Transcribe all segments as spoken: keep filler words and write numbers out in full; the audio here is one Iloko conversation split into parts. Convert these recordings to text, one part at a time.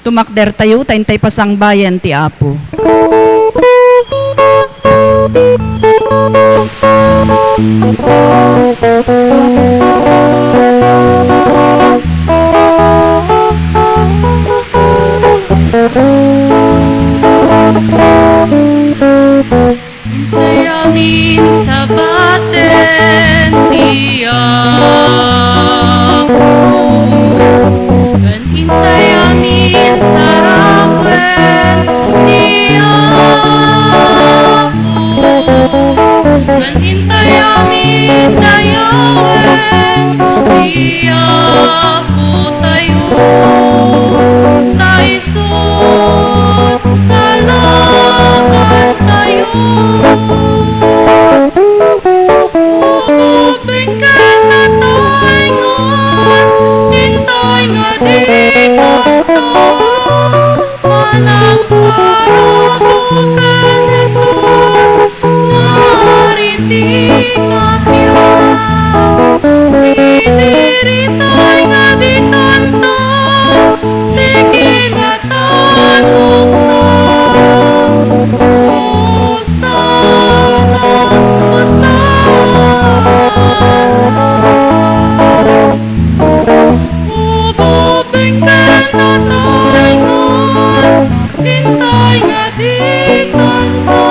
Tumakdertayo ta intay pasangbayen ti Apo. Intay amin sabaten ti Apo, ken intay amin saraben ti Apo, ken intay amin dayawen ti Apotayo. Ta isut' salakantayo. Ubing ken nataengan, intay nga di kanta. Manangsarabok ken Jesus, ngari ti kappia. Idi ritay nga di kanta, ti kinatanokna. Hosanna, Hosanna. Ubing ken nataengan, intay nga di kanta.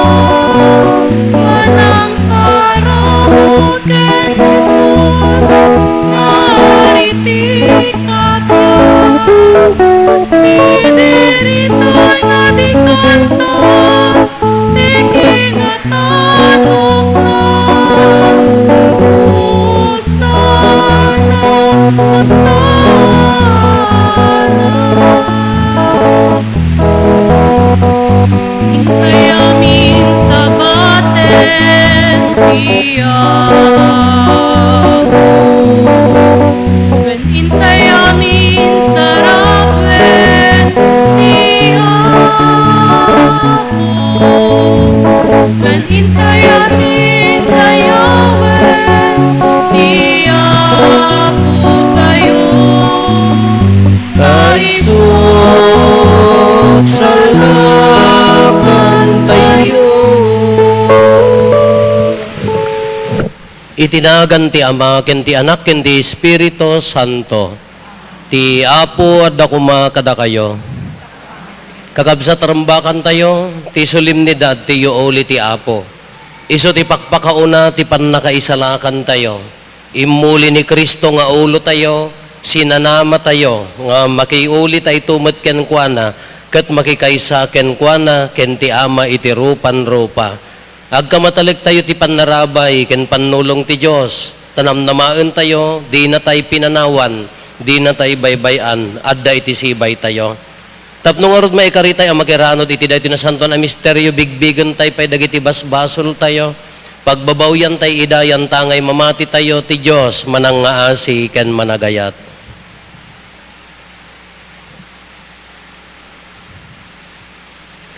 Manangsarabok ken Jesus, ngari ti kappia. Idi ritay nga di kanta, ti kinatanokna. Hosanna, Hosanna. Intay amin sabaten ti Apo. Wen intay amin saraben ti Apo. Wen intay amin dayawen ti Apotayo. Ta isut' salakantayo. Iti nagan ti Ama, ken ti Anak, ken ti Espiritu Santo. Ti Apo adda koma kadakayo. Kakabsat, rumbakantayo ti solemnidad ti yuuli ti Apo. Isu ti pakpakauna ti pannakaisalakantayo. Immuli ni Cristo nga ulotayo, sinanamatayo nga makiulita ito met kenkuana, ket makikaysa kenkuana ken ti Ama iti rupan rupa. Agkamatalektayo ti pannarabay ken pannulong ti Dios, ta namnamaentayo, dinatay pinanawan, dinatay baybay-an, adda iti sibaytayo. Tapno ngarud maikaritay a makiranod iti daytoy nasantoan a misterio, bigbigentay pay dagiti basbasoltayo, pagbabawyantay ida yantangay mamatitayo, ti Dios manangngaasi ken managayat.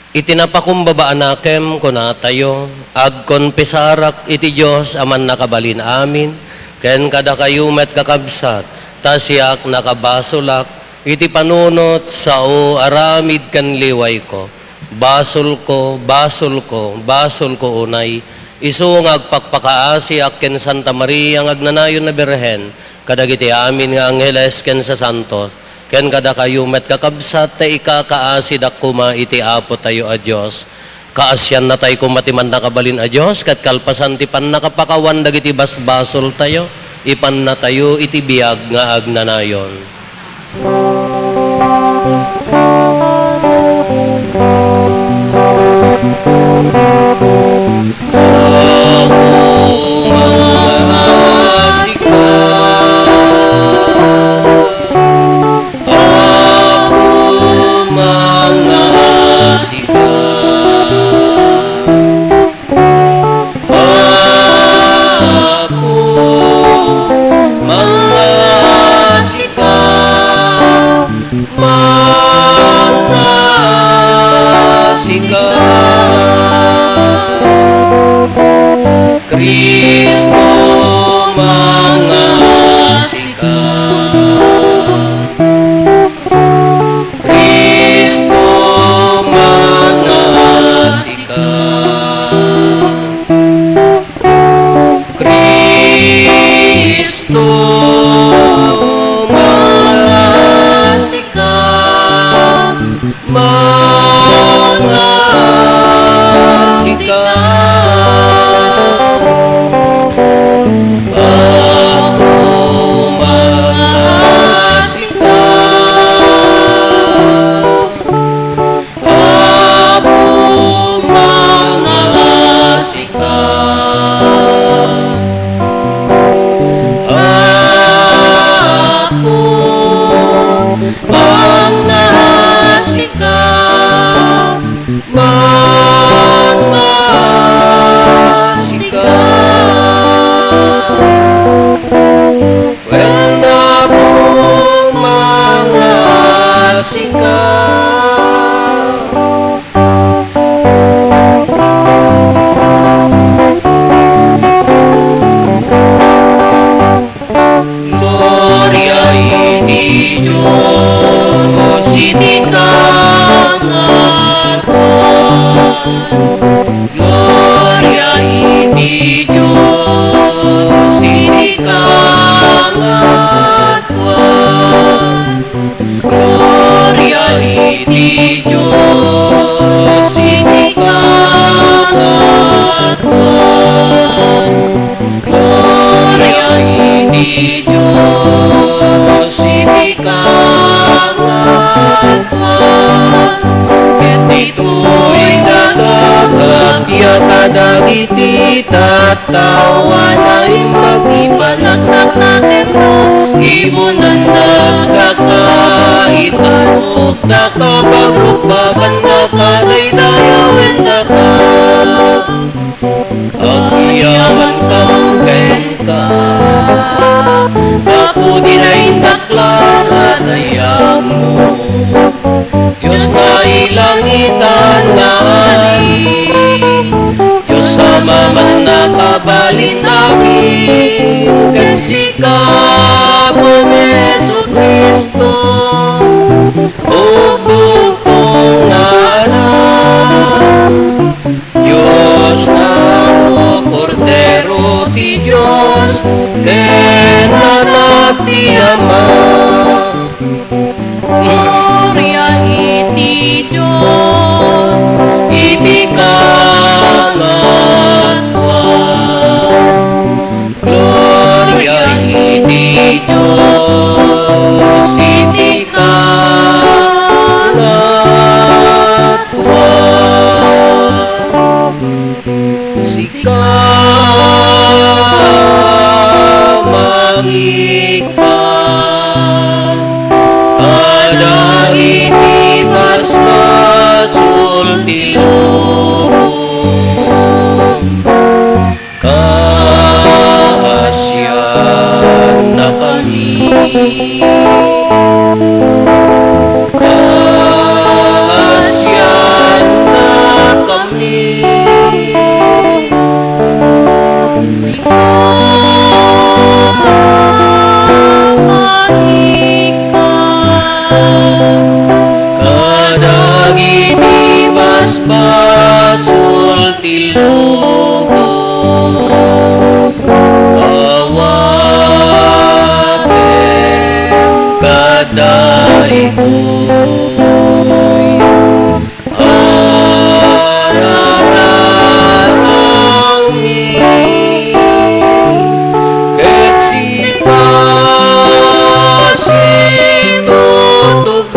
Iti napakumbaba a nakem, kunatayo, agkonfesarak iti Dios a mannakabalin amin, ken kadakayo met, kakabsat, ta siak nakabasolak iti panunot, sao, aramid ken liwayko. Basolko, basolko, basolko unay. Isu nga agpakpakaasiak ken Santa Maria nga agnanayon a Birhen, kadagiti amin nga angheles ken sasantos, ken kadakayo met, kakabsat, ta ikakaasidak koma iti Apotayo a Dios. Kaasiannatay koma ti Mannakabalin a Dios, ket kalpasan ti pannakapakawan dagiti basbasoltayo, ipannatayo iti biag nga agnanayon. Apo, mangngaasika. Apo, mangngaasika. Apo, mangngaasika. Mangngaasika. Cristo, mangngaasika. Mangasika, Apo, mangasika. Apo, mangasika. Apo, mangasika, mangasika. Wen, Apo, mangasika. Gloria iti Dios iti kangatoan. Gloria iti Dios iti kangatoan. Gloria iti Dios iti kangatoan. Gloria iti Dios iti kangatoan. Ket ditoy daga, kappia kadagiti tattao a naimbag ti panagnagnatengna, ibunan dagaka, itarukdaka, pagrukbabandaka, daydayawendaka. Agyamankam kenka, gapu ti naindaklan a dayagmo. Dios nailangitan nga Ari, Dios a mamannakabalin amin, ken sika, Apo Jesu-Cristo, ubbogto nga Anak, Dios nga Apo, Kordero ti Dios, ken Anak ti Ama. Gloria iti Dios iti kangatoan. Gloria iti Dios iti kangatoan. Sika, mangika kadagiti basbasol ti lubong. Kaasiannakami. Kaasiannakami. Sika, mangika kadagiti basbasol ti lubong. Awatek kadaytoy a rararangmi, ket sika situtugaw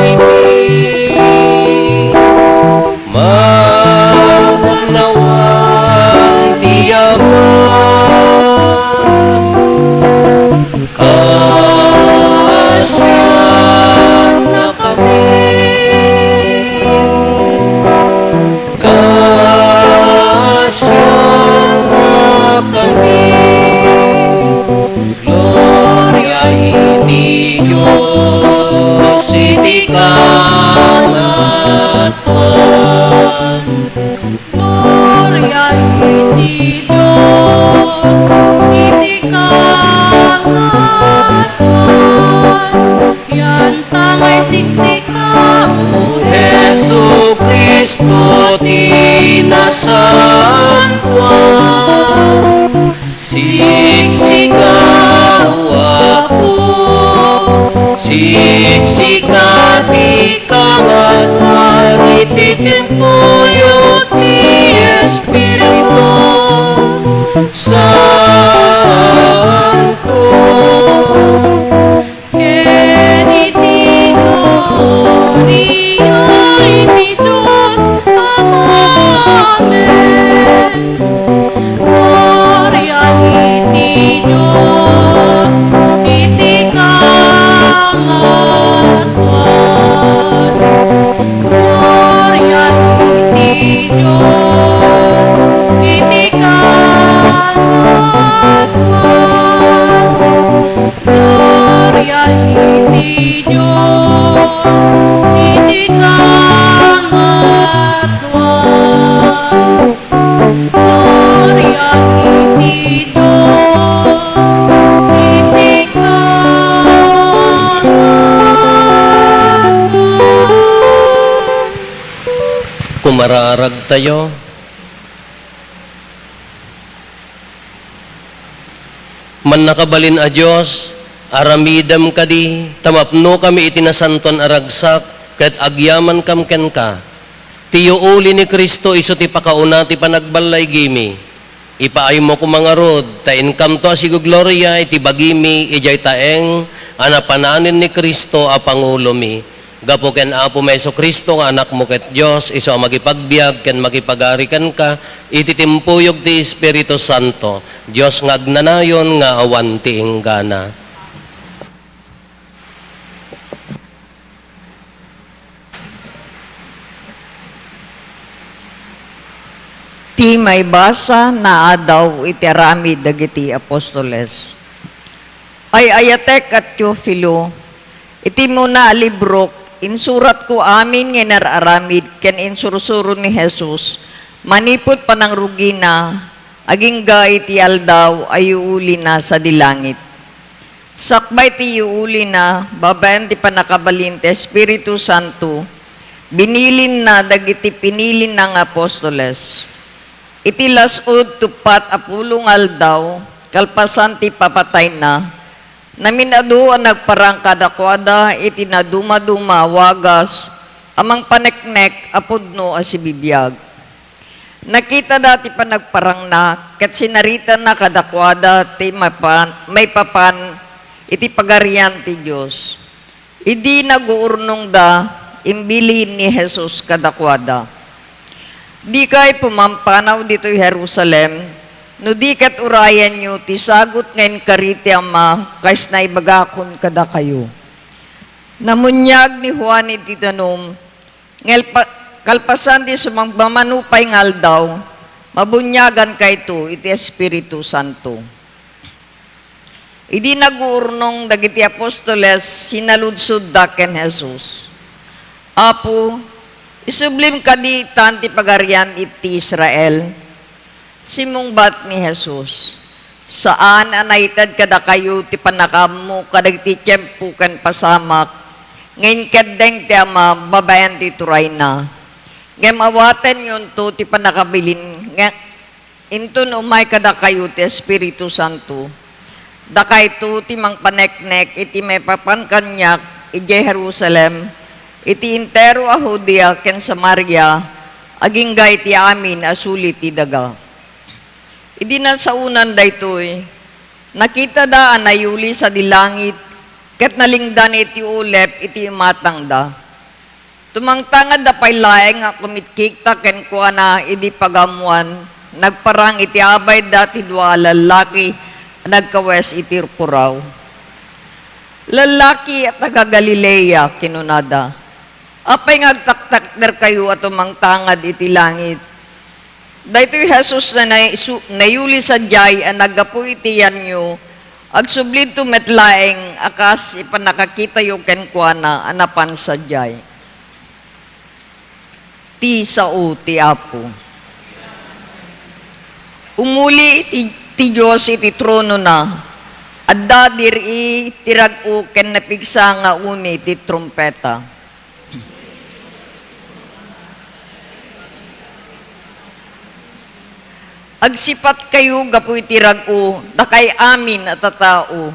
iti mapunawan ti Ama. Kaasiannakami. Kaasiannakami. Gloria iti Dios iti kangatoan. Gloria iti Dios iti kangatoan. Yantangay siksika, O Jesu-Cristo ti nasantoan. Siksika, O Apo, siksika ti Ikaw nga agmar iti tiempoyo ti Espiritu Santo, ken iti gloria iti Dios Amanen. Gloria iti Dios iti kangatoan. Gloria iti Dios iti kangatoan. Gloria iti Dios iti kangatoan. Gloria iti Dios iti kangatoan. Kumararagtayo. Mannakabalin a Dios, aramidem kadi, ta mapnokami iti nasantoan a ragsak, ket agyamankam kenka. Ti yuuli ni Cristo isu ti pakauna ti panagballaygimi. Ipaaymo koma ngarud, ta inkamto a sigugloria iti bagimi idiay taeng a napananen ni Cristo a pangulomi. Gapu ken Apomi a Jesu-Cristo nga Anakmo ket Dios, isu a makipagbiag ken makipagari kenka iti timpuyog ti Espiritu Santo, Dios nga agnanayon nga awan ti inggana. Ti maibasa naadaw iti aramid dagiti apostoles. Ay-ayatek a Teofilo, iti muna a librok, insuratko amin nga inar-aramid ken insursuro ni Jesus manipud panangrugina agingga iti aldaw a yuulina sadi langit. Sakbay ti yuulina, babaen ti pannakabalin ti Espiritu Santo, binilinna dagiti pinilina nga apostoles. Iti las-ud ti uppat a pulo nga aldaw, kalpasan ti ipapatayna, namin-adu a nagparang kadakuada iti nadumaduma a wagas a mangpaneknek a pudno a sibibiag. Nakitada ti panagparangna, ket sinaritana kadakuada ti mapan-, maipapan iti Pagarian ti Dios. Idi naguurnongda, imbilin ni Jesus kadakuada, "Dikay pumampanaw ditoy Jerusalem, no di ket urayenyo ti sagut nga inkari ti Ama kas naibagakon kadakayo." Namuniag ni Juan iti danum, ngem pa-, kalpasan ti sumagmamano pay nga aldaw, mabuniagan kayto iti Espiritu Santo. Idi naguurnong dagiti apostoles, sinaludsodda ken Jesus, "Apo, isublim kadi itan ti Pagarian iti Israel?" Simmungbat ni Jesus, "Saan a naited kadakayo ti pannakaammo kadagiti tiempo ken pasamak nga inkeddeng ti Ama babaen ti turayna. Ngem awatenyonto ti pannakabilin nga inton umay kadakayo ti Espiritu Santo. Dakayto ti mangpaneknek iti maipapan kaniak idiay Jerusalem, iti entero a Judea ken Samaria, agingga iti amin a suli ti daga." Idi nasaonan daytoy, nakitada a nayuli sadi langit ket nalingdan iti ulep iti imatangda. Tumangtangadda pay laeng a kumitkikta kenkuana idi pagaammuan, nagparang iti abayda ti dua a lallaki a nagkawes iti puraw. "Lallaki a taga-Galilea," kinunada, "apay nga agtaktakderkayo a tumangtangad iti langit? Daytoy Jesus a naisu-, nayuli sadiay a naggapu iti yanyo, agsublinto met laeng a kas ti pannakakitayo kenkuana a napan sadiay." Ti sao ti Apo. Umuli ti, ti Dios iti tronona. Adda diri ti rag-o ken napigsa nga uni ti trumpeta. Agsipatkayo gapu iti rag-o, dakay amin a tatao.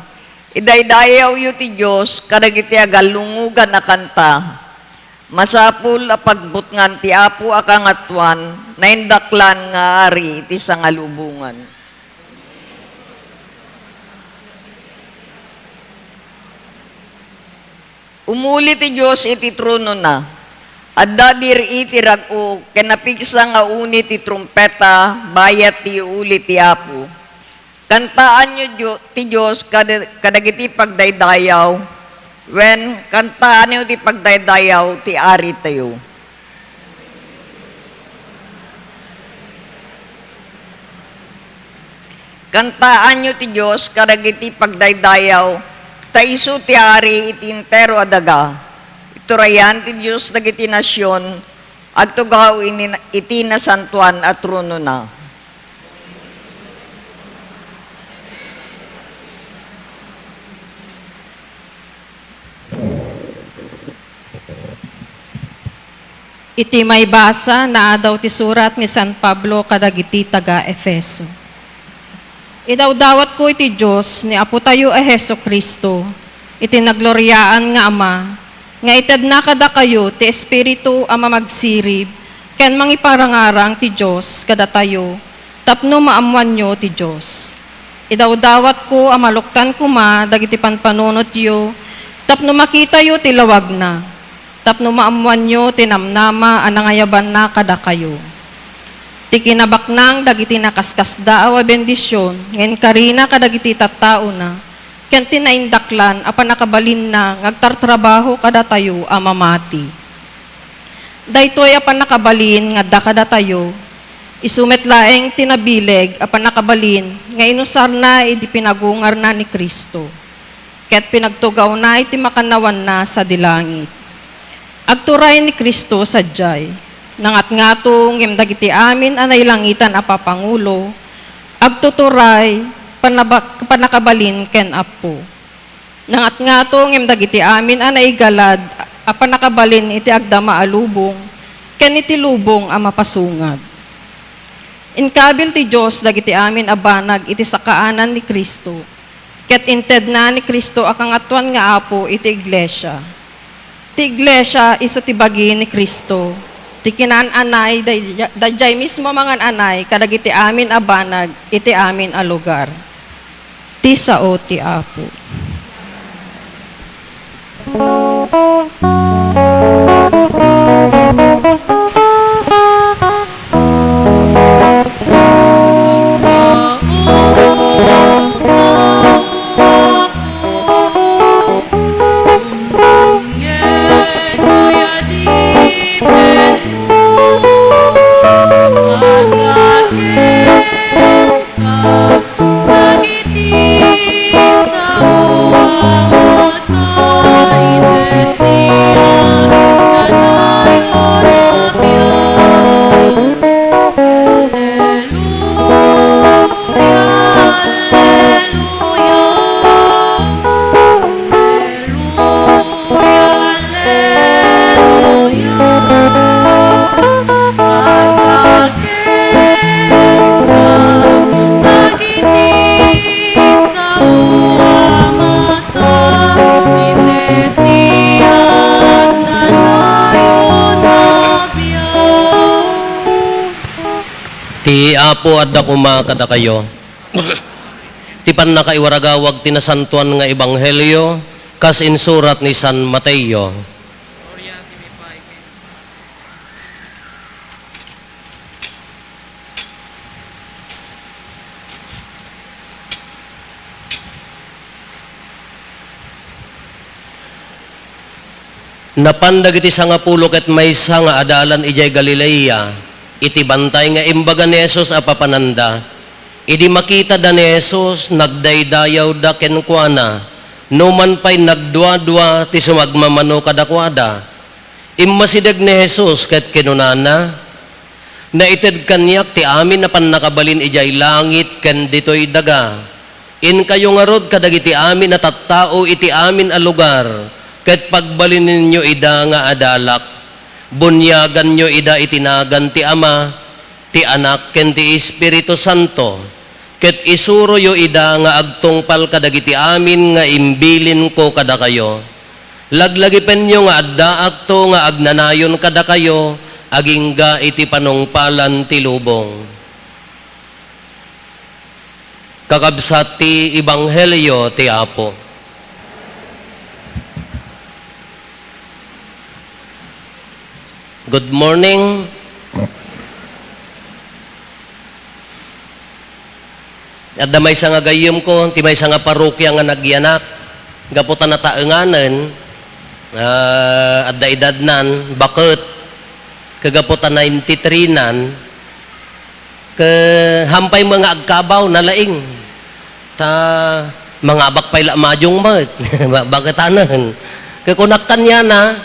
Idaydayawyo ti Dios kadagiti agallungogan a kanta. Masapul a pagbutngan ti Apo a Kangatoan, naindaklan nga Ari iti sangalubongan. Umuli ti Dios iti tronona. Adda diri ti rag-o ken napigsa nga uni ti trumpeta bayat ti iuli ti Apo. Kantaanyo Dio-, ti Dios kada-, kadagiti pagdaydayaw, wen, kantaanyo ti pagdaydayaw ti Aritayo. Kantaanyo ti Dios kadagiti pagdaydayaw, ta isu ti Ari iti entero a daga. Iturayan ti Dios dagiti nasion, agtugaw ini-, iti nasantoan a tronona. Iti maibasa, naadaw ti surat ni San Pablo kadagiti taga-Efeso. Idawdawatko iti Dios ni Apotayo a Jesu-Cristo, iti nagloriaan nga Ama, nga itedna kadakayo ti Espiritu a mamagsirib ken mangiparangarang ti Dios kadatayo tapno maammoanyo ti Dios. Idawdawatko a maluktan koma dagiti panpanunotyo tapno makitayo ti lawagna, tapno maammoanyo ti namnama a nangayabanna kadakayo. Ti kinabaknang dagiti nakaskasdaaw a bendision nga inkarina kadagiti tattaona, ken ti naindaklan a pannakabalinna nga agtartrabaho kadatayo a mamati. Daytoy a pannakabalin nga adda kadatayo, isu met laeng ti nabileg a pannakabalin nga inusarna idi pinagungarna ni Cristo, ket pinagtugawna iti makannawanna sadi langit. Agturay ni Cristo sadiay, nangatngato ngem dagiti amin a nailangitan a papangulo, agtuturay, panaba-, pannakabalin ken Apo. Nangatngato ngem dagiti amin a naigalad a pannakabalin iti agdama a lubong ken iti lubong a mapasungad. Inkabil ti Dios dagiti amin a banag iti sakaanan ni Cristo, ket intedna ni Cristo a Kangatoan nga Apo iti iglesia. Ti iglesia isu ti bagi ni Cristo, ti kinaan-anay, day-, daydiay mismo mangan-anay kadagiti amin a banag iti amin a lugar. Ti sao ti Apo. Ti Apo adda koma kadakayo. Ti pannakaiwaragawag ti nasantoan nga ebanghelio kas insurat ni San Mateo. Napan dagiti sangapulo ket maysa nga adalan idiay Galilea, iti bantay nga imbaga ni Jesus a papananda. Idi makitada ni Jesus, nagdaydayawda kenkuana, numan pay nagduadua ti sumagmamano kadakuada. Immasideg ni Jesus ket kinunana, "Naited kaniak ti amin a pannakabalin idiay langit ken ditoy daga. Inkayo ngarud kadagiti amin a tattao iti amin a lugar, ket pagbalininyo ida nga adalak. Buniaganyo ida iti nagan ti Ama, ti Anak, ken ti Espiritu Santo, ket isuroyo ida nga agtungpal kadagiti amin nga imbilinko kadakayo." Laglagipenyo nga addaakto nga agnanayon kadakayo agingga iti panungpalan ti lubong. Kakabsat ti Ebanghelio ti Apo. Good morning. Adda maysa nga gayyemko, ti maysa nga parokya nga nagyanak, gapu ta nataenganen, ah, adda edadnan, baket, ket gapu ta ninety-three nan, ket hampay met nga agkabaw, nalaing. Ta, mangabak pay la madiong met, ba-, baketanen. Ket kunak kaniana,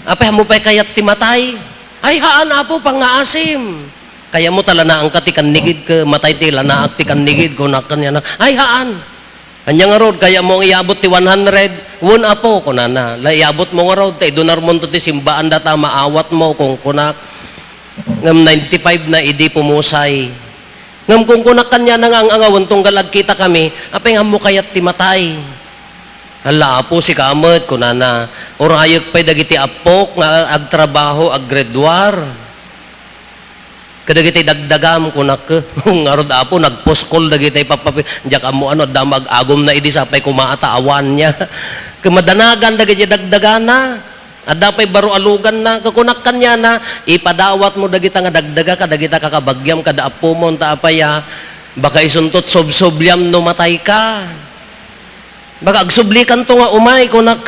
"Apay, ammo pay kayat ti matay?" "Ay, haan, Apo, pangngaasim." "Kayatmo ta lanaangka ti kannigid, ket matay ti lanaak ti kannigid," kunak kaniana. "Ay, haan." "Ania ngarud, kayatmo nga iabot ti one hundred?" "Wen, Apo," kunana. "La iabotmo ngarud, ta idunarmonto ti simbaan data maawatmo," kunkunak. Ngem ninety-five na idi pumusay. Ngem kunkunak kaniana nga ang-angawen tunggal agkitakami, "Apay nga ammo kayat ti matay?" "Ala, Apo, sika met," kunana. "Urayek pay dagiti appok nga agtrabaho, aggraduar. Kadagiti dagdagam," kunak. "Ngarud, Apo, nagpuskol dagiti pappapi-, diak ammo ano, adda mag-agumna idi sapay kumaata awan niya." Ket madanagan dagiti dagdagana. Adda pay baro a luganna. Ket kunak kaniana, "Ipadawatmo dagita nga dagdaga kadagita kakabagiam kada appomon, ta apay a, baka isunto subsubliam no matayka. Baka agsublikanto nga umay," kunak.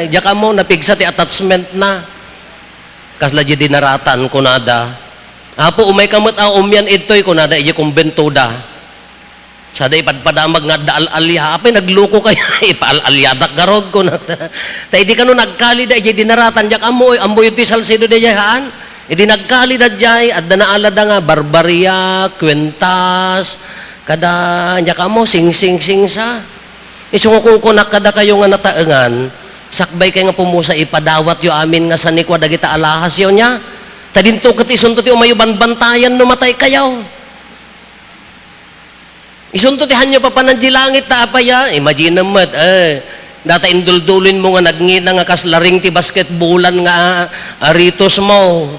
Diak ammo, napigsa ti attachmentna. Kasla diay dinaratan, kunada. "Apo, umayka met a umian idtoy," kunada, idiay kumbentoda. Sada ipadpadamag nga adda al-alia. "Apay, nagluko kayo?" "Ipaal-aliatak garud," kunada. Ta idi kano nagkalida idiay dinaratan, diak ammo, oy, ammoyo ti Salcedo daydiay, haan? Idi nagkalida diay, adda naalada nga barbaria, kuentas, kada, diak ammo, singsing, singsa. Isu nga kunkunak kadakayo nga nataengan, sakbay kay nga pumusa, ipadawatyo amin nga sanikua dagita alahasyo, nia? Ta dinto ket isunto ti umayyo banbantayan no matay kayo. Isunto ti hanyo papanan di langit ta apay a? Imagine met, eh, data induldulinmo nga nagngina nga kas laring ti basketbolan nga, ah, aritos mo.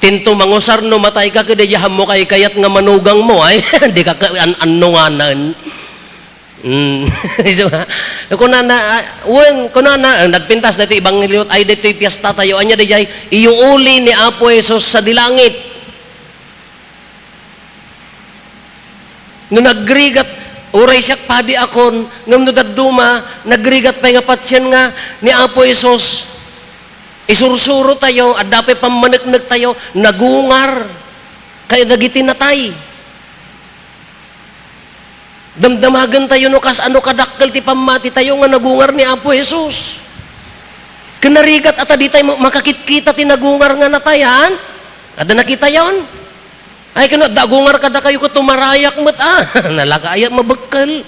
Tinto mangusar no matay ka, ket diay ammo kaykayat nga manugang mo, ay, di ka ka-, an-, annonganan. Mm. So, kunana, ah, wen, kunana, ah, nagpintas daytoy ebanghelio, ay, daytoy piesta tayo. Ania daydiay, iyuuli ni Apo Jesus sadi langit. No nagrigat, uray siak padi akon, ngem no dadduma, nagrigat pay nga patien nga ni Apo Jesus, isursuro tayo, adda pay pammaneknek tayo, nagungar kadagiti natay. Damdamagen tayo no kasano kadakkel ti pammati tayo nga nagungar ni Apo Jesus. Ken narigat a ta di tayo makakitkita ti nagungar nga natay, haan? Adda nakitayon? Ay, kano, adda agungar kadakayo ket tumarayak met, ah. Nalaka ayat mabekkel.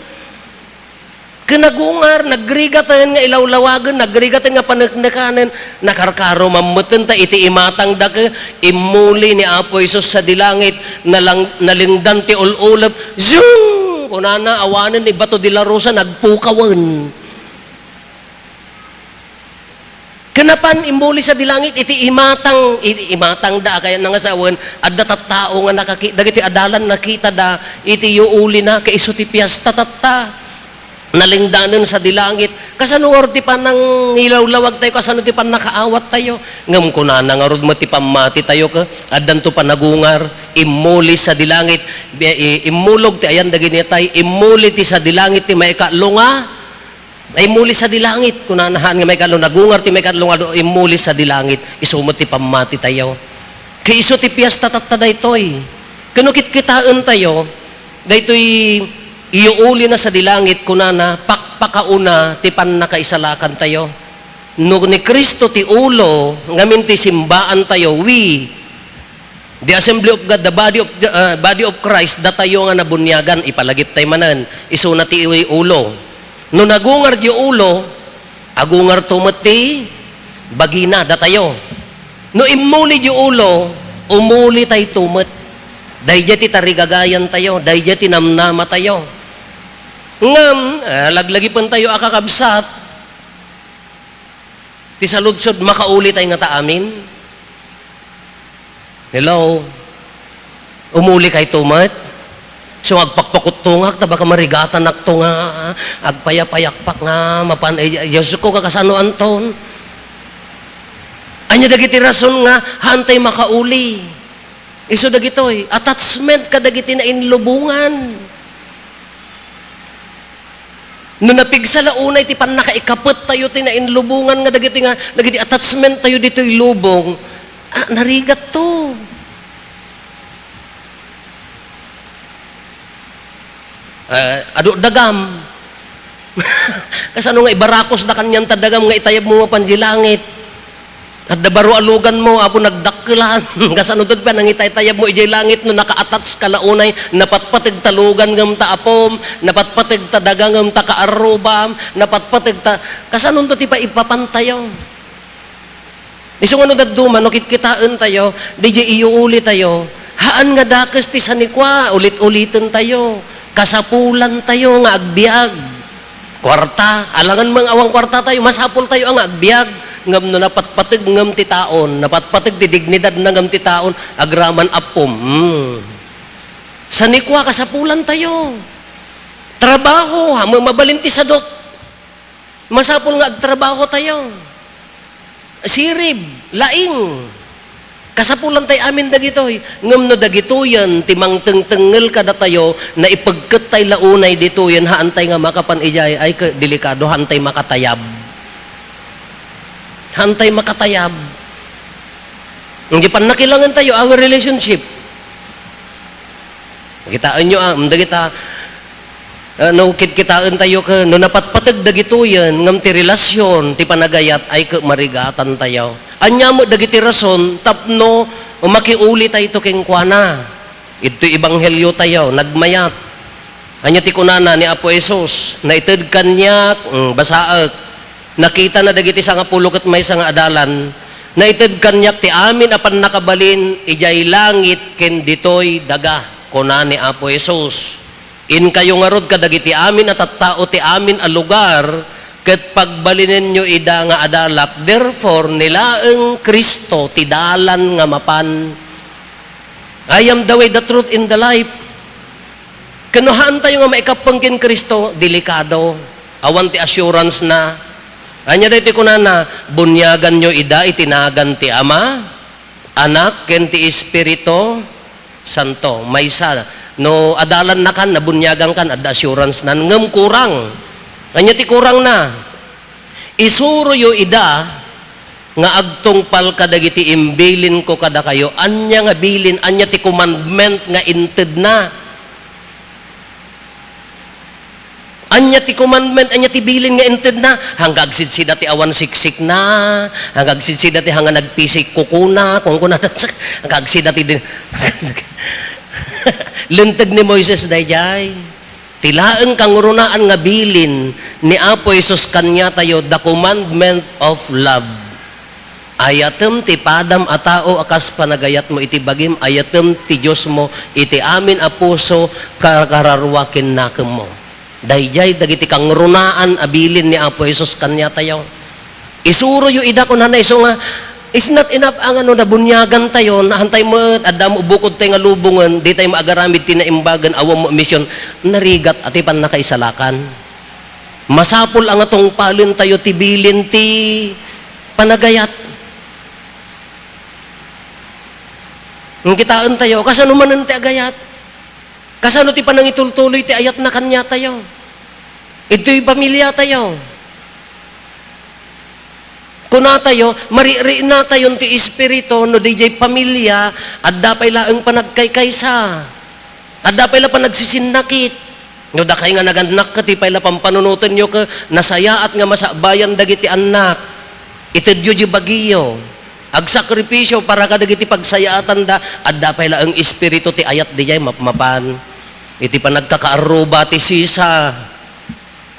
Ken nagungar, nagrigaten nga ilawlawagen, nagrigaten nga paneknekanen, nakarkaro mammeten ta iti imatangda ket immuli ni Apo Jesus sadi langit, nalang-, nalingdan ti ul-ulep, zung! Kunana, awanen ni Bato de la Rosa, nagpukawen. Ken napan immuli sadi langit iti imatang, i-, imatangda, kayat nga sawen, adda tattao nga nakaki-, dagiti adalan nakitada iti yuulina, ket isu ti piesta tatta. Nalingdanen sadi langit. Kasano ngarud ti pannangilawlawag tayo? Kasano ti pannakaawat tayo? Ngem kunana ngarud met ti pammati tayo, ket addanto panagungar, immuli sadi langit, bi-, i-, immulog ti ayan dagiti natay, immuli ti sadi langit ti maikatlo nga Ay, immuli sadi langit, kunana, haan nga maikatlo, nagungar ti maikatlo nga aldaw, immuli sadi langit, isu met ti pammati tayo. Ket isu ti piesta tatta daytoy. Ket no kitkitaen tayo, daytoy iyuulina sadi langit, kunana, pakpakauna ti pannakaisalakan tayo. No ni Cristo ti ulo, ngamin ti simbaan tayo, we, The assembly of God, the body of, uh, body of Christ, datayo nga nabuniagan, ipalagip tayo manen, isuna ti ulo. No nagungar di ulo, agungar to met ti bagina, datayo. No immuli di ulo, umuli tayo to met. Daydiay ti tarigagayan tayo, daydiay ti namnama tayo. Ngem, ah, laglagipen tayo a kakabsat, Ti saludsod, makaulitay ngata amin? Hello? Umulikayto met? So, agpakpakuttongak, ta baka marigatanakto nga agpayapayakpak nga mapan, eh, Diosko, kasano anton? Ania dagiti rason nga haantay makauli? Isu dagitoy, attachment kadagiti nainlubongan. No napigsa la unay ti pannakaikapet tayo ti nainlubongan nga dagiti nga, dagiti attachment tayo ditoy lubong, ah, narigatto. Ah, adu dagam. Kasano nga ibarakos da kanian ta dagam nga itayab mo mapan di langit? Adda baro a lugan mo, Apo, nagdakkelan. Kasano dagiti pannangitaytayab mo idiay langit no naka-attach ka la unay, napatpateg ta lugan ngem ta apom, napatpateg ta daga ngem ta kaarrubam, napatpateg ta, kasano ti paipapantayo? Isu nga no dadduma, no kitkitaentayo, diay iyuulitayo, haan nga dakes ti sanikua, ulit-ulitentayo, kasapulantayo nga agbiag. Kuarta, alangan mang awan kuartatayo, masapultayo a nga agbiag. Ngem no napatpateg ngem ti taon, napatpateg ti dignidadna ngem ti taon, agraman appom. Hmm. Sanikua, kasapulantayo. Trabaho, ha, ma-, mabalin ti sadot. Masapul nga agtrabahotayo. Sirib, laing. Kasapulantay amin dagitoy. Ngem no dagitoyen ti mangtengtengngel kadatayo, naipegkettay la unay ditoyen, haantay nga makapan idiay, ay, ke-, delikado, haantay makatayab. Haantay makatayab. Idiay pannakilangentayo, our relationship. Kitaenyo, ah, dagita, ah, no kitkitaentayo ken no napatpateg dagitoyen, ngem ti relasyon, ti panagayat, ay, ke-, marigatantayo. Ania met dagiti rason tapno makiulitayto kenkuana? Idtoy ebangheliotayo, nagmayat. Ania ti kunana ni Apo Jesus? Naited kaniak, mm, basaek. Nakitana dagiti sangapulo ket maysa nga adalan. Naited kaniak ti amin a pannakabalin idiay langit ken ditoy daga, kuna ni Apo Jesus. Inkayo ngarud kadagiti amin a tattao ti amin a lugar, ket pagbalinenyo ida nga adalak. Therefore, ni laeng Cristo ti dalan nga mapan. I am the way, the truth, and the life. Ken no haantayo nga maikappeng ken Cristo, delikado. Awan ti assurance na. Ania daytoy kunana, "Buniaganyo ida iti nagan ti Ama, Anak, ken ti Espiritu Santo." Maysa, no adalannakan, nabuniagankan, adda assurance na. Ngem kurang. Ania ti kurangna? Isuroyo ida nga agtungpal kadagiti imbilinko kadakayo. Ania nga bilin? Ania ti commandment nga intedna? Ania ti commandment? Ania ti bilin nga intedna? Hangga agsida ti awan siksikna, hangga agsida ti hanga nagpisik kukuna, kunkuna, hangga agsida ti din-, linteg ni Moises daydiay. Ti laeng kangrunaan nga bilin ni Apo Jesus kaniatayo, the commandment of love. Ayatem ti padam a tao a kas panagayatmo iti bagim, ayatem ti Diosmo iti amin a puso, karkararua ken nakemmo. Daydiay dagiti kangrunaan a bilin ni Apo Jesus kaniatayo. Isuroyo ida, kunana, isu nga, it's not enough a nga no nabuniagantayo, naantay met, adda mo bukodtay nga lubongen, ditay maagaramid ti naimbagen, awan mo mission, narigat a ti pannakaisalakan. Masapul a nga tungpalentayo ti bilin ti panagayat. Ngem kitaentayo, kasano manen ti agayat? Kasano ti panangitultuloy ti ayatna kaniatayo? Idtoy pamiliatayo. Kunatayo, maririinatayon ti Espiritu no didiay pamilia, adda pay laeng panagkaykaysa. Adda pay la panagsisinnakit. No dakay nga nagannak, ket ti pay la pampanunotenyo ket nasayaat nga masabayan dagiti annak. Itedyo di bagiyo. Agsakripisyo para kadagiti pagsayaatanda. Adda pay laeng espiritu ti ayat diay mapmapan. Iti panagkakaarruba ti sisa.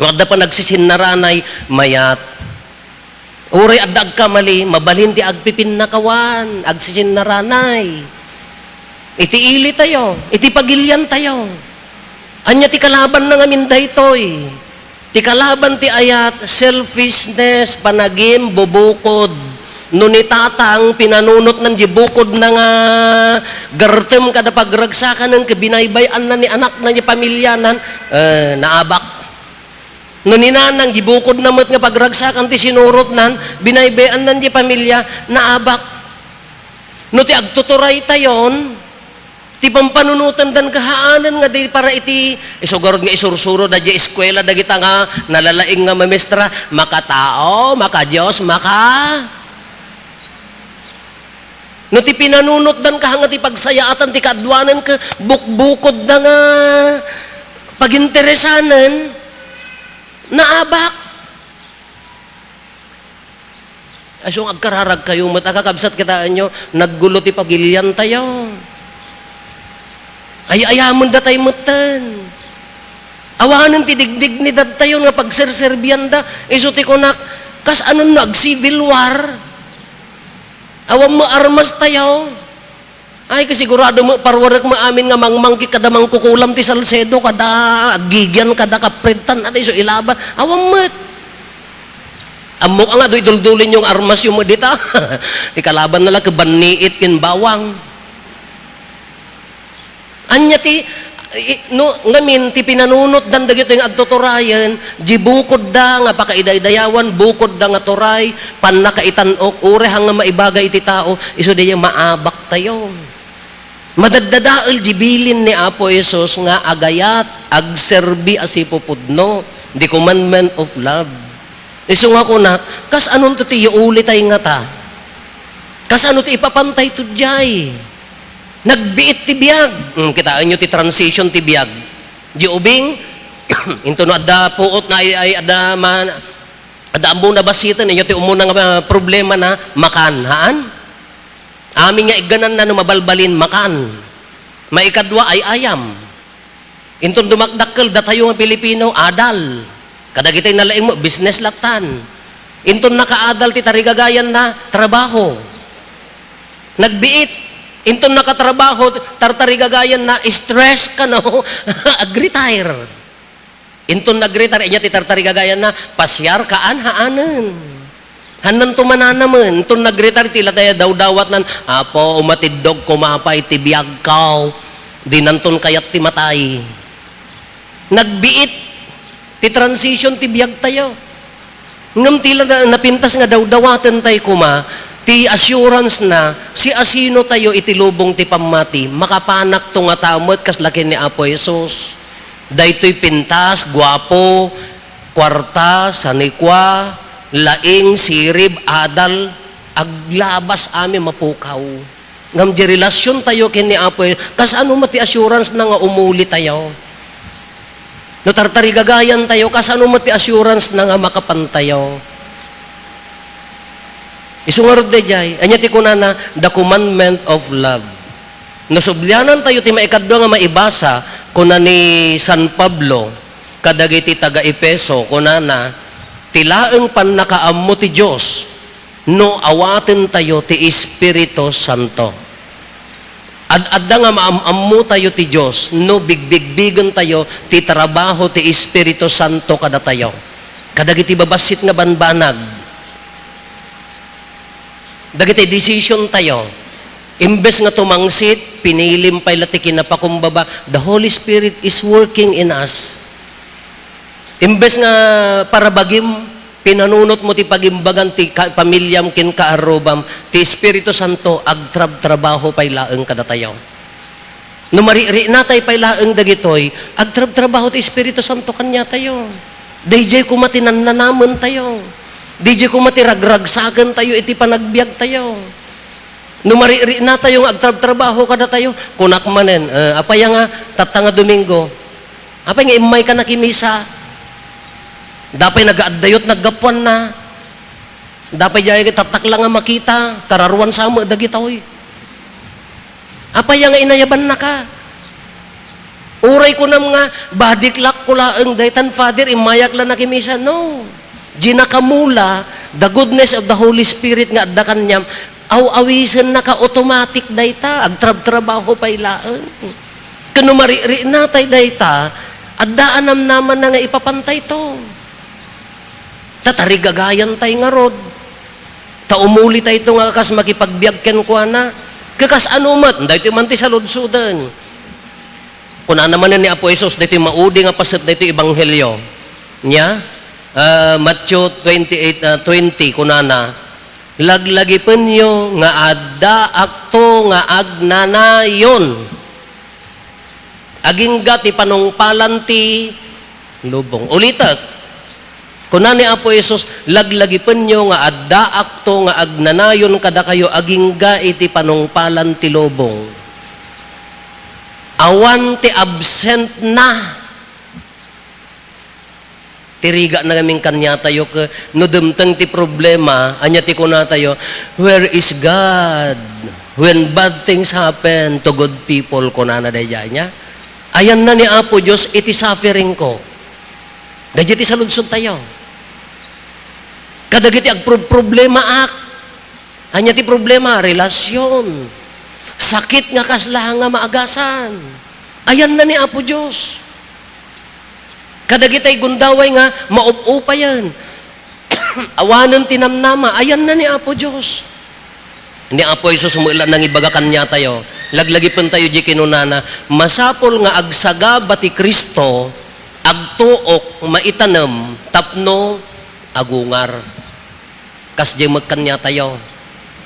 No adda panagsisinnaranay, mayat. Uray adda agkamali, mabalin ti agpipinnakawan, agsisinnaranay. Iti ilitayo, iti pagiliantayo. Ania ti kalabanna ngamin daytoy? Ti kalaban ti ayat, selfishness, panagim, bubukod. No ni tatang, pinanunotnan di bukodna nga gartem kada pagragsakanen, ket binaybay-anna ni anakna, ni pamilianan, eh, naabak. No ni nanang, di bukodna met nga pagragsakan ti sinurotnan, binaybay-annan di pamilia, naabak. No ti agtuturay tayon, ti pampanunotan dan kahaanen nga di para iti, isugarod nga isursuro da di eskwela dagita nga nalalaing nga mamestra, makatao, makadios, maka. No ti pinanunotdan kaha nga ti pagsayaatan ti kaadwanen ket bukbukodda nga paginteresanen, naabak. Isu nga agkararagkayo met a kakabsat, kitaenyo, naggulo ti pagiliantayo. Ay-ayamen datay metten. Awanen ti digdignidadtayo nga pagserserbianda. Isu ti kunak, kas anun no ag-civil war? Awan met armastayo. Ay, kasigurado met, parwarek met amin nga mangmangkik kada mangkukulam ti Salcedo, kada Aguiguean, kada Kapredtan, ata isu ilaban. Awan met. Ammok nga, adu iduldulin yung armas yung dita. Ti kalaban na lang, kabanniit ken bawang. Anya ti, i-, no, ngamin, ti pinanunotdan dagitoy nga agtuturayen, di bukodda nga pakaidaydayawan, bukodda nga turay, pannakaitan-ok, uray hang nga maibagay iti tao, isu dayta maabaktayo. Madaddadael di bilin ni Apo Jesus nga agayat, agserbi a sipupudno, the commandment of love. Isu nga kunak, kas anunto ti yaulitay ngata? Kas ano ti ipapantay to diay? Nagbiit ti biag. Hmm, kitaenyo ti transition ti biag. Di ubing, into no adda puot na ay, ay adda man, adda ammo na basiten, inyo ti umuna nga, ah, problema na, makan, haan? Amin nga iggananna no mabalbalin, makan. Maikadua ay ayam. Inton dumakdakkel datayo nga Pilipino, adal. Kadagiti nalaing mo, business lattan. Inton nakaadal ti tarigagayanna, trabaho. Nagbiit. Inton nakatrabaho, tartarigagayanna, stress kano, ag-retire. Inton nag-retire, inya ti tartarigagayanna, pasiar kaan, haanen. Hannan tumananamen, inton nag-retire, ti lataya dawdawatnan, "Apo, umatiddog koma pay ti biagko." Dinanton kayat ti matay. Nagbiit ti transition ti biagtayo. Ngem ti la-, napintas nga dawdawaten tay koma, ti assurance na, siasino tayo iti lubong ti pammati, makapanakto ngata met kasla ken ni Apo Jesus. Daytoy pintas, guapo, kuarta, sanikua, laing, sirib, adal, aglabas amin mapukaw. Ngem di relasion tayo ken ni Apo, kasano met ti assurance na nga umuli tayo? No tartarigagayan tayo, kasano met ti assurance na nga makapan tayo? Isu ngarud daydiay, ania ti kunana, the commandment of love. No sublianan tayo ti maikadua nga maibasa, kuna ni San Pablo kadagiti taga-Efeso, kunana, ti laeng pannakaammo ti Dios no awaten tayo ti Espiritu Santo. Ad-adda nga maam-ammo tayo ti Dios no bigbigbigen tayo ti trabaho ti Espiritu Santo kadatayo, kadagiti babassit nga banbanag. Dagiti decision tayo, imbes nga tumangsit, pinilim pay la ti kinapakumbaba, the Holy Spirit is working in us. Imbes nga parabagim, pinanunot mo ti pagimbagan ti ka-, pamiliam ken kaarrubam, ti Espiritu Santo agtrabtrabaho pay laeng kadatayo. No maririnaatay pay laeng dagitoy, agtrabtrabaho ti Espiritu Santo kaniatayo. Daydiay koma ti nannanamen tayo. Daydiay koma ti ragragsaken tayo iti panagbiag tayo. No maririnaatayo nga agtrabtrabaho kadatayo, kunak manen, eh, apay nga tatta nga Domingo? Apay nga immayka nakimisa? Dapay nagaaddayot naggapuanna. Dapay diay tattak la nga makita, kararuan sa met dagitoy. Apay nga inayabannaka? Uray kunam nga, body clock ko laeng daytan, Father, immayak la nakimisa. No. Ginakamula, the goodness of the Holy Spirit nga adda kaniam, aw-awisennaka, automatic dayta, agtrabtrabaho pay laeng. Ken no maririnaatay dayta, adda a namnamana nga ipapantayto. Ta tarigagayan tay ngarud. Ta umuli tayto nga kas makipagbiag kenkuana. Kakas ano met, daytoy man ti saludsoden. Kunana manen ni Apo Jesus, daytoy maudi nga paset daytoy ebanghelio. Nia? Ah, Matthew twenty-eight, ah, twenty, kunana, "Laglagipenyo nga addaakto nga agnanayon." Agingga ti panungpalan ti lubong. Ulitek, kuna ni Apo Jesus, "Laglagipenyo nga addaakto nga agnanayon kadakayo agingga iti panungpalan ti lubong." Awan ti absent na. Ti rigat na ngamin kaniatayo, ke, no dumteng ti problema, ania ti kunatayo, "Where is God when bad things happen to good people?" kunana daydiay, nia. Ayanna ni Apo Dios iti suffering ko. Daydiay ti saludsodtayo. Kadagiti agproblemaak, ania ti problema? Relasyon. Sakit nga kasla nga maagasan. Ayanna ni Apo Dios. Kadagitay gundaway nga maub-upayen. Awanen ti namnama, ayanna ni Apo Dios. Ni Apo Jesus met la nangibaga kaniatayo, laglagipentayo di kinunana, "Masapul nga agsagaba ti Cristo, agtuok, maitanem, tapno agungar." Kasdiay met kaniatayo.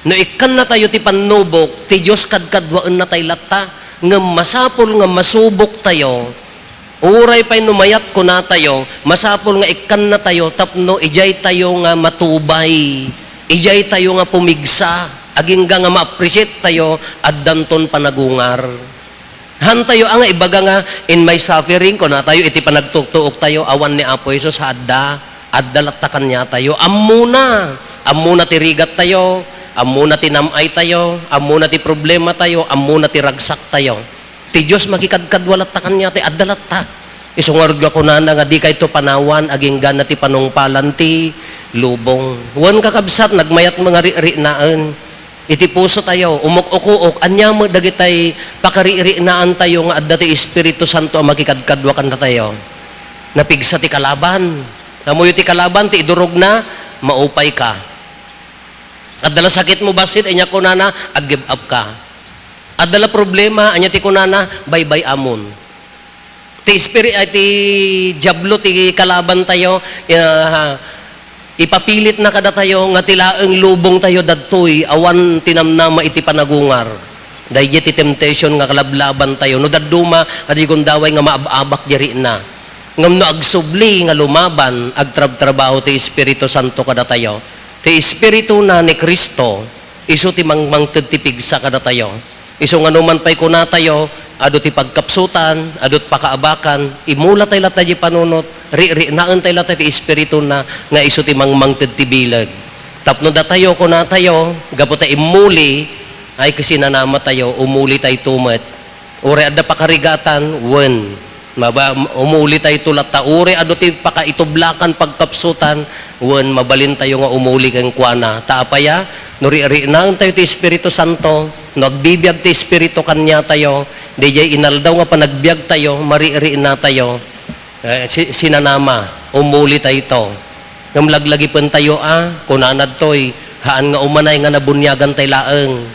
No ikkannatayo ti pannubok, ti Dios kadkaduaennatay latta, ngem masapul nga masuboktayo. Uray pay no mayat kunatayo, masapul nga ikkannatayo tapno idiaytayo nga matubay, idiaytayo nga pumigsa, agingga nga ma-appreciate tayo, addanton panagungar. Hantayo a nga ibaga nga, "In my suffering," kunatayo iti panagtuktuoktayo, awan ni Apo Jesus, adda, adda latta kaniatayo. Ammona, ammona ti rigattayo, ammona ti nam-aytayo, ammona ti problematayo, ammona ti ragsaktayo. Ti Dios makikadkadua latta kaniatayo, adda latta. Isu ngarud nga kunana nga dikayto panawan, aginggana ti panungpalan ti lubong. Wen, kakabsat, nagmayat nga riknaen. Iti pusotayo, umuk-ukuok, ania met dagitay pakariknaantayo nga adda ti Espiritu Santo a makikadkadua kadatayo? Napigsa ti kalaban. Ammoyo ti kalaban, ti idurogna, maupayka. Adda la sakitmo bassit, ania kunana, ag-give up ka. Adda la problema, ania ti kunana, baybay-amon. Ti espiri-, ay, ti Diablo ti kalabantayo, ah, ipapilitna kadatayo nga ti laeng lubongtayo dadtoy, awan ti namnama iti panagungar. Daydiay ti temptation nga kalablabantayo. No dadduma, adi gundaway nga maab-abak di rikna. Ngem no agsubli nga lumaban, agtrabtrabaho ti Espiritu Santo kadatayo. Ti Espirituna ni Cristo, isu ti mangmangted ti pigsa kadatayo. Isu nga numan pay kunatayo, adu ti pagkapsutan, adu ti pakaabakan, imulatay latta di panunot, riknaentay latta ti Espirituna nga isu ti mangmangted ti bileg. Tapno datayo, kunatayo, gapu ta immuli, ay kasinanamatayo, umulitayto met. Uray adda pakarigatan, wen. Maba-, umulitayto latta. Uray adu ti pakaitublakan, pagkapsutan, wen, mabalintayo nga umuli kenkuana. Ta apay a? No riknaentayo ti Espiritu Santo, no agbibiag ti Espiritu kaniatayo, daydiay inaldaw nga panagbiagtayo, mariknatayo. Eh, si-, sinanama, umulitayto. Ngem laglagipentayo a, kunana ditoy, haan nga umanay nga nabuniagantay laeng.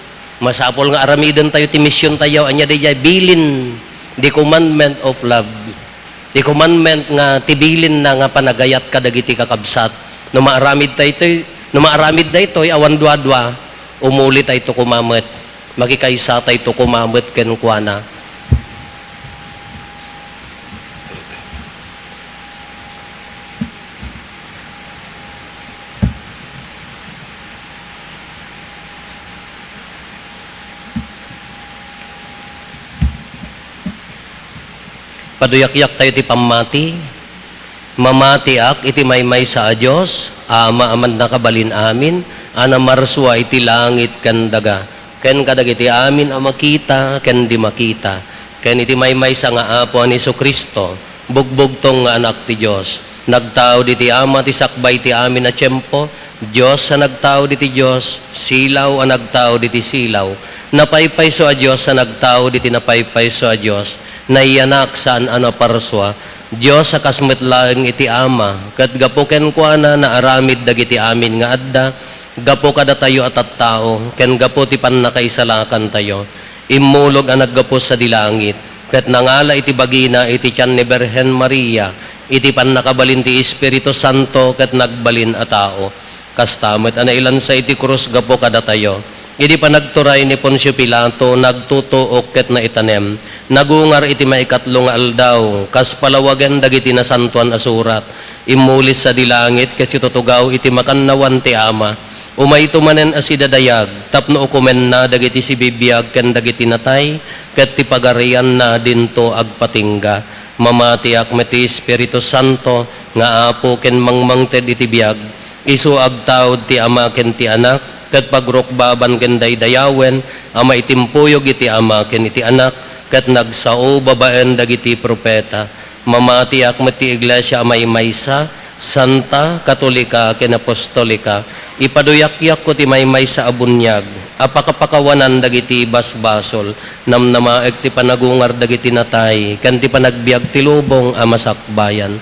Masapul nga aramidentayo ti misiontayo, ania daydiay bilin, the commandment of love. Ti commandment nga ti bilinna nga panagayat kadagiti kakabsat. No maaramid taytoy, no maaramid daytoy, awan duadua, umulitayto koma met. Makikaysatayto koma met kenkuana. Paduyakyak tayo ti pammati. Mamatiak iti maymaysa a Dios, Ama a mannakabalin amin, a namarsua iti langit ken daga, ken kadagiti amin a makita ken di makita, ken iti maymaysa nga Apo a ni Jesu-Cristo, bugbugtong nga Anak ti Dios, nagtaud iti Ama ti sakbay ti amin a tiempo, Dios a nagtaud iti Dios, silaw a nagtaud iti silaw, napaypayso a Dios a nagtaud iti napaypayso a Dios, nayanak saan a naparsua, Dios a kas met laeng iti Ama, ket gapu kenkuana naaramid dagiti amin nga adda, gapu kadatayo a tattao, ken gapu ti pannakaisalakantayo, immulog a naggapu sadi langit, ket nangala iti bagina iti tian ni Birhen Maria, iti pannakabalin ti Espiritu Santo, ket nagbalin a tao. Kasta met a nailansa iti krus gapu kadatayo. Idi panagturay ni Poncio Pilato, nagtutuok ket naitanem. Nagungar iti maikatlo nga aldaw, kas palawagen dagiti Nasantoan a Surat. Immuli sadi langit ket situtugaw iti makannawan ti Ama. Umayto manen a sidadayag tapno ukomenna dagiti sibibiag ken dagiti natay, ket ti pagarianna dinto agpatingga. Mamatiak met ti Espiritu Santo nga Apo ken mangmangted iti biag. Isu agtaud ti Ama ken ti Anak, ket pagrukbaban ken daydayawen a maitimpuyog iti Ama ken iti Anak, ket nagsao babaen dagiti profeta. Mamatiak met ti Iglesia a maymaysa, santa, katolika, ken apostolika. Ipaduyakyakko ti maymaysa a buniag a pakapakawanan dagiti basbasol, namnamaek ti panagungar dagiti natay, ken ti panagbiag ti lubong a masakbayan.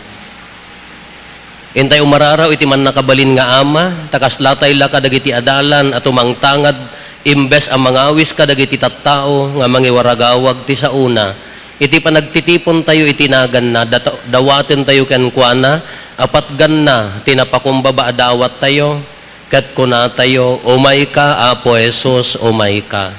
Intay umararaw iti mannakabalin nga Ama, ta kaslatay la kadagiti adalan a tumangtangad imbes a mangawis kadagiti tattao nga mangiwaragawag ti saona. Iti panagtitipontayo iti naganna, data-, dawatentayo kenkuana a patganna ti napakumbaba a dawattayo, ket kunatayo, "Umayka, Apo Jesus, umayka."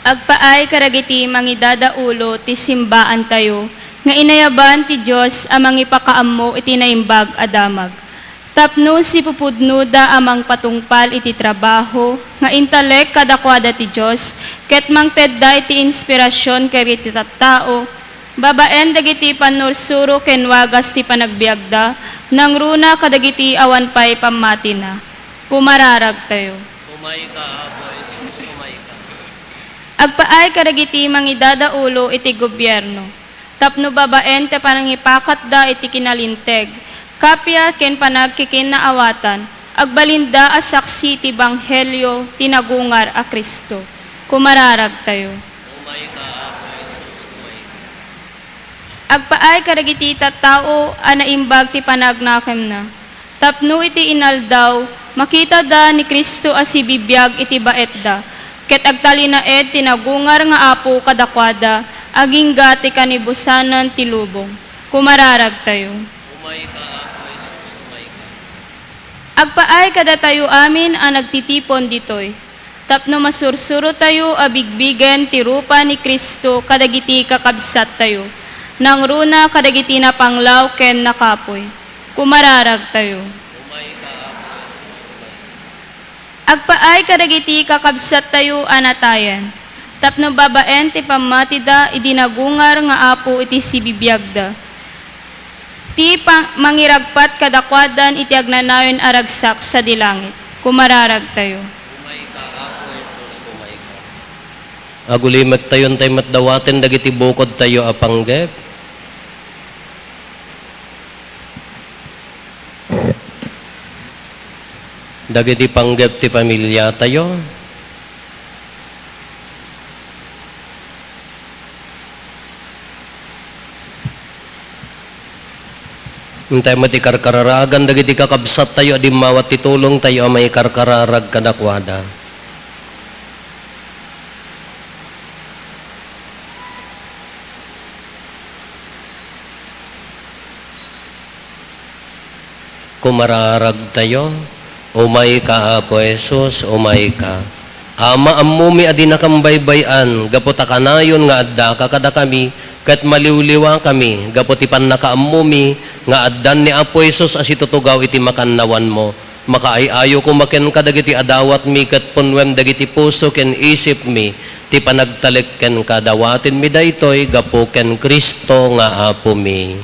Agpaay kadagiti mangidadaulo ti simbaantayo nga inayaban ti Dios a mangipakaammo iti naimbag a damag. Tapno sipupudnoda a mangpatungpal iti trabaho nga intalek kadakuada ti Dios ket mangtedda iti inspirasion kadagiti tattao babaen dagiti pannursuro ken wagas ti panagbiagda nangruna kadagiti awan pay pammatina. Pumararagtayo. Umayka, Apo Jesus, umayka. Agpaay kadagiti mangidadaulo iti gobierno, tapno babaen ti pangipakatda iti kinalinteg, kappia ken panagkikinnaawatan, agbalinda a saksi ti ebanghelio ti nagungar a Cristo. Kumararagtayo. Umayka, Apo Jesus, umayka. Agpaay kadagiti tattao a naimbag ti panagnakemna, tapno iti inaldaw, makitada ni Cristo a sibibiag iti baetda, ket agtalinaed ti nagungar nga Apo kadakuada, agingga ti kanibusanan ti lubong. Kumararagtayo. Umayka, Apo Jesus, umayka. Agpaay kadatayo amin a nagtitipon ditoy, tapno masursurotayo a bigbigen ti rupa ni Cristo kadagiti kakabsattayo, nangruna kadagiti napanglaw ken nakapuy. Kumararagtayo. Agpaay kadagiti kakabsattayo a natayan, tapno babaen ti pammatida idi nagungar nga Apo iti sibibiagda. Ti pa-, mangiragpat kadakuadan iti agnanayon a ragsak sadi langit. Kumararagtayo. Umayka, Apo Jesus, umayka. Agulimektayon tay met dawaten dagiti bukodtayo a panggep. Dagiti panggep ti familiatayo. Intay met ikarkararagan dagiti kakabsattayo a dimmawat ti tulongtayo a maikarkararag kadakuada. Kumararagtayo. Umayka, Apo Jesus, umayka. Ama, ammomi a dinakam baybay-an gapu ta kanayon nga addaka kadakami, ket maliwliwakami gapu ti pannakaammomi nga addan ni Apo Jesus a situtugaw iti makannawanmo. Makaay-ayo koma kenka dagiti adawatmi ket punnuem dagiti puso ken isipmi ti panagtalek kenka. Dawatenmi daytoy gapu ken Cristo nga Apomi.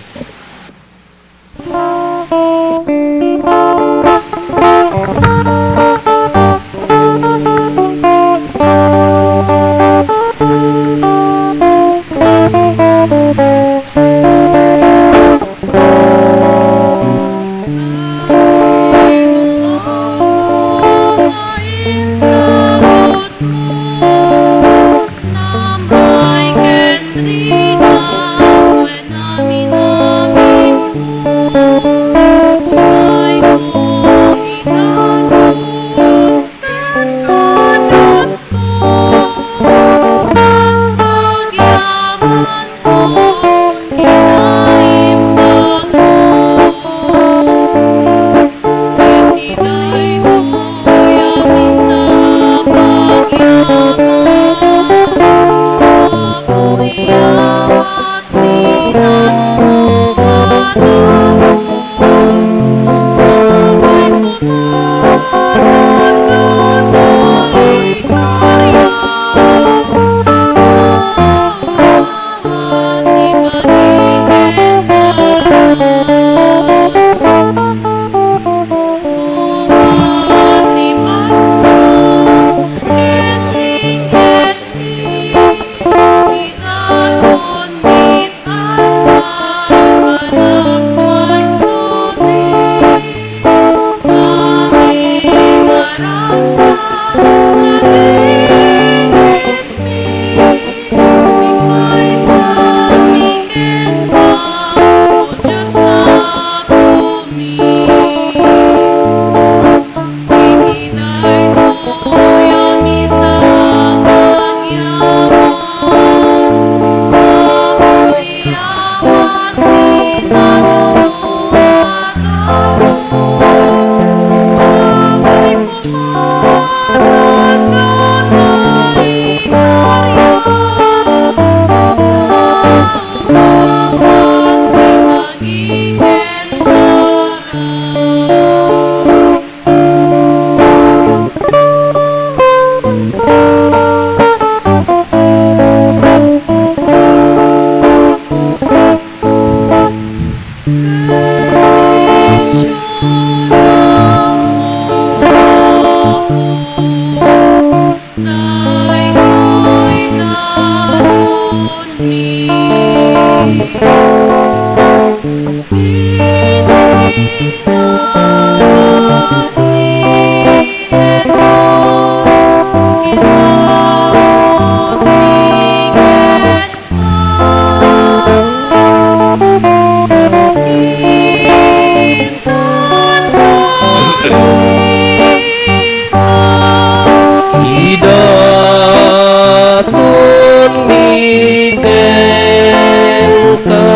Idaton mi kenka,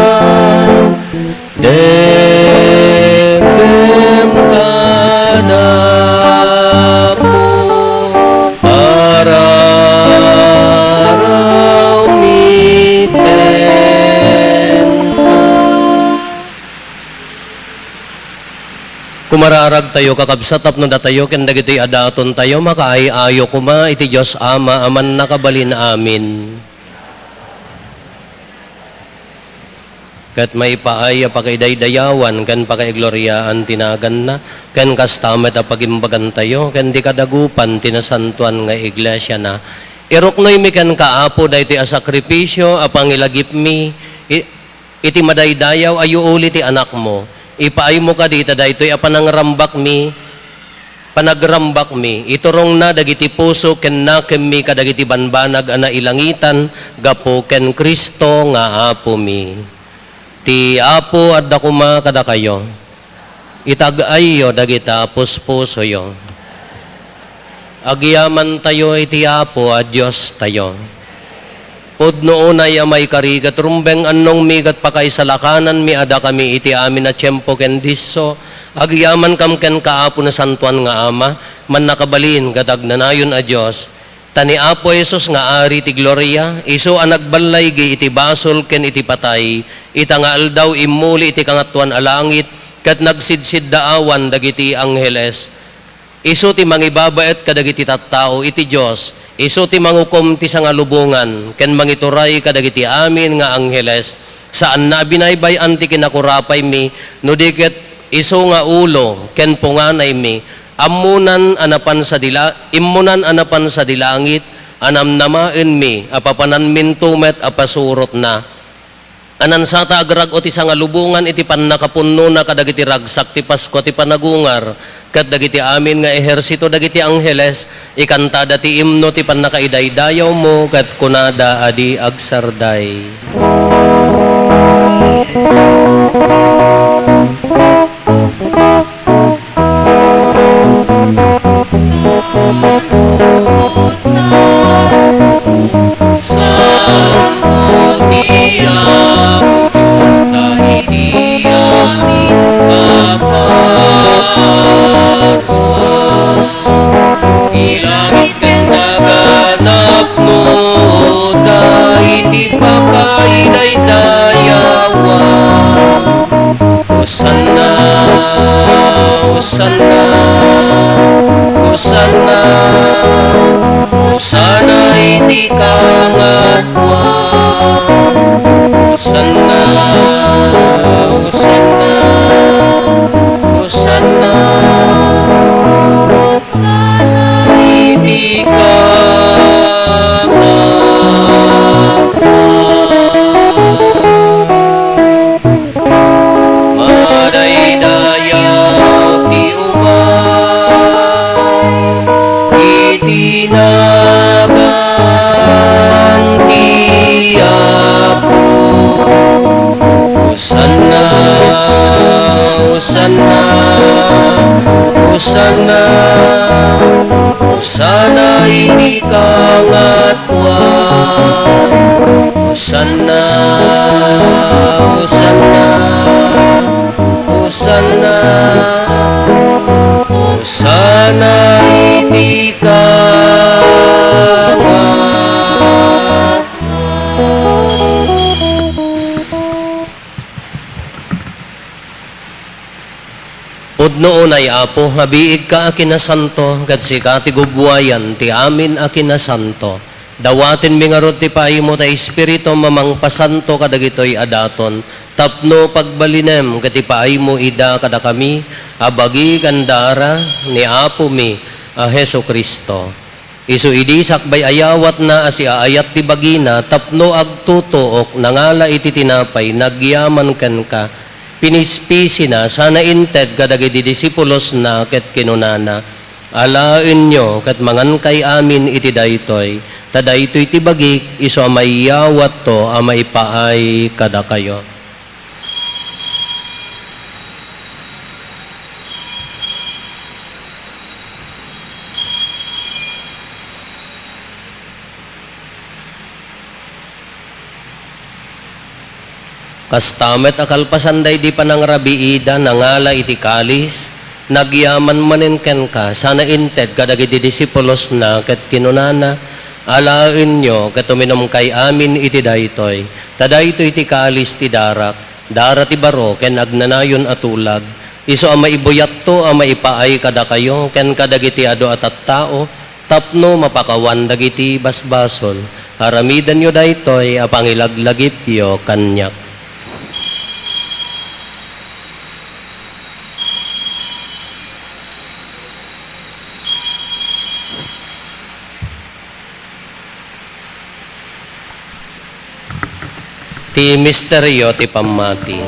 dekem kada Apo, araraw mi kenka. Kumararagtayo, kakabsat, tapno datayo ken dagitoy a datontayo makaay-ayo koma iti Dios Ama a Mannakabalin. Amen. Ket maipaay a pakaidaydayawan ken pakaigloriaan ti naganna, ken kasta met a pagimbagantayo ken ti kadagupan ti nasantoan nga iglesiana. Iruknoymi kenka, Apo, daytoy a sakrifisio a pangilagipmi, i-, iti madaydayaw a yuuli ti Anakmo. Ipaaymo kadi ta daytoy a panangrambakmi, panagrambakmi, iturongna dagiti puso ken nakemmi kadagiti banbanag a nailangitan gapu ken Cristo nga Apomi. Ti Apo adda koma kadakayo. Itag-ayyo dagita puspusoyo. Agyamantayo iti Apo a Diostayo. Pudno unay a maikari ket rumbeng annongmi ket pakaisalakananmi a dakami iti amin a tiempo ken disso, agyamankam kenka, Apo, nasantoan nga Ama, mannakabalin ket agnanayon a Dios. Ta ni Apo Jesus nga Ari ti gloria, isu a nagballaygi iti basol ken iti patay, ita nga aldaw immuli iti kangatoan a langit, ket nagsidsiddaawan dagiti angheles. Isu ti mangibabaet kadagiti tattao iti Dios, isu ti mangukom ti sangalubongan, ken mangituray kadagiti amin nga angheles. Saanna a binaybay-an ti kinakurapaymi, no di ket isu nga ulo ken punganaymi. Ammonan a napan sadi la-, immonan a napan sadi langit, a namnamaenmi, a papananminto met a pasurotna. Anansata agrag-o ti sangalubongan iti pannakapunnona kadagiti ragsak ti Paskua ti panagungar, ket dagiti amin nga ehersito dagiti angheles, ikantada ti imno ti pannakaidaydayawmo, ket kunada a di agsarday. Santo, Santo, Santo ti Apo Dios, ta iti amin a Paskua. Ti langit ken daga napno, ta iti pakaidaydayawan. Hosanna, Hosanna, Hosanna, Hosanna iti kangatoan. Hosanna, Hosanna, Hosanna, Hosanna iti kangatoan. Madaydayaw ti umay iti nagan ti Apo. Hosanna, Hosanna, Hosanna, Hosanna iti kangat Hosanna, Hosanna, Hosanna, Sana iti kanayon. Pudno unay, Apo, nga biigka a kinasanto, ket sika ti gubbuayan ti amin a kinasanto. Dawatenmi ngarud ti paaymo ta Espiritum a mangpasanto kadagitoy a daton, tapno pagbalinem ket ipaaymo ida kadakami a bagi ken dara ni Apomi a Jesu-Cristo. Isu idi sakbay a yawatna a siaayat ti bagina tapno agtutuok, nangala iti tinapay, nagyaman kenka, pinispisina, sana inted kadagiti disipulosna ket kinunana, "Alaenyo ket mangankay amin iti daytoy, ta daytoy ti bagik, isu a maiyawatto a maipaay kadakayo." Kasta met a kalpasan daydi panangrabiida, nangala iti kalis, nagyaman manen kenka, sana inted kadagiti disipulosna ket kinunana, "Alaenyo ket uminumkay amin iti daytoy, ta daytoy ti kalis ti darak, dara ti baro ken agnanayon a tulag, isu a maibuyatto a maipaay kadakayo ken kadagiti adu a tattao, tapno mapakawan dagiti basbasol. Aramidenyo daytoy a pangilaglagipyo kaniak." Ti misterio ti pammati.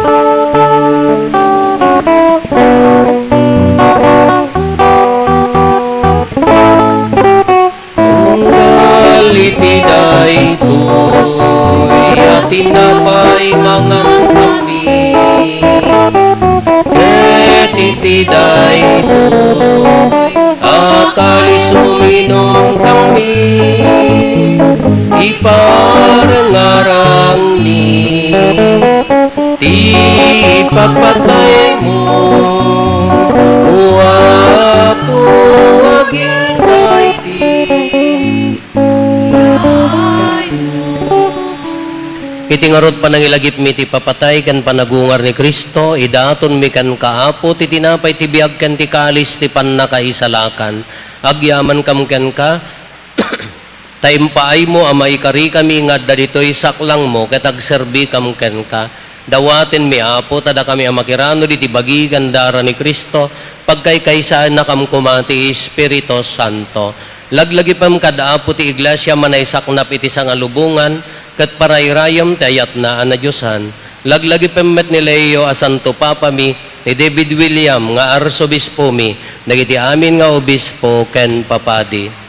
Tunggal iti daytoy a tinapay mangankami, ket iti daytoy a kalis uminumkami, iparangarangmi ti ipapataymo, O Apo, agingga iti Iti ngarud, panangilagipmi ti ipapatay ken panagungar ni Cristo, idatonmi kenka, Apo, ti tinapay ti biag ken ti kalis ti pannakaisalakan. Agyamankam kenka, ta impaaymo a maikarikami nga adda ditoy saklangmo ket agserbikam kenka. Dawatenmi, Apo, ta dakami a makiranud iti bagi ken dara ni Cristo, pagkaykaysaennakam koma ti Espiritu Santo. Laglagipem kad Apo ti Iglesia a manaysaknap iti sangalubongan ket parayrayem ti ayatna a nadiosan. Laglagipem met ni Leo a Santo Papami, ni David William nga Arsobispomi, dagiti amin nga obispo ken papadi.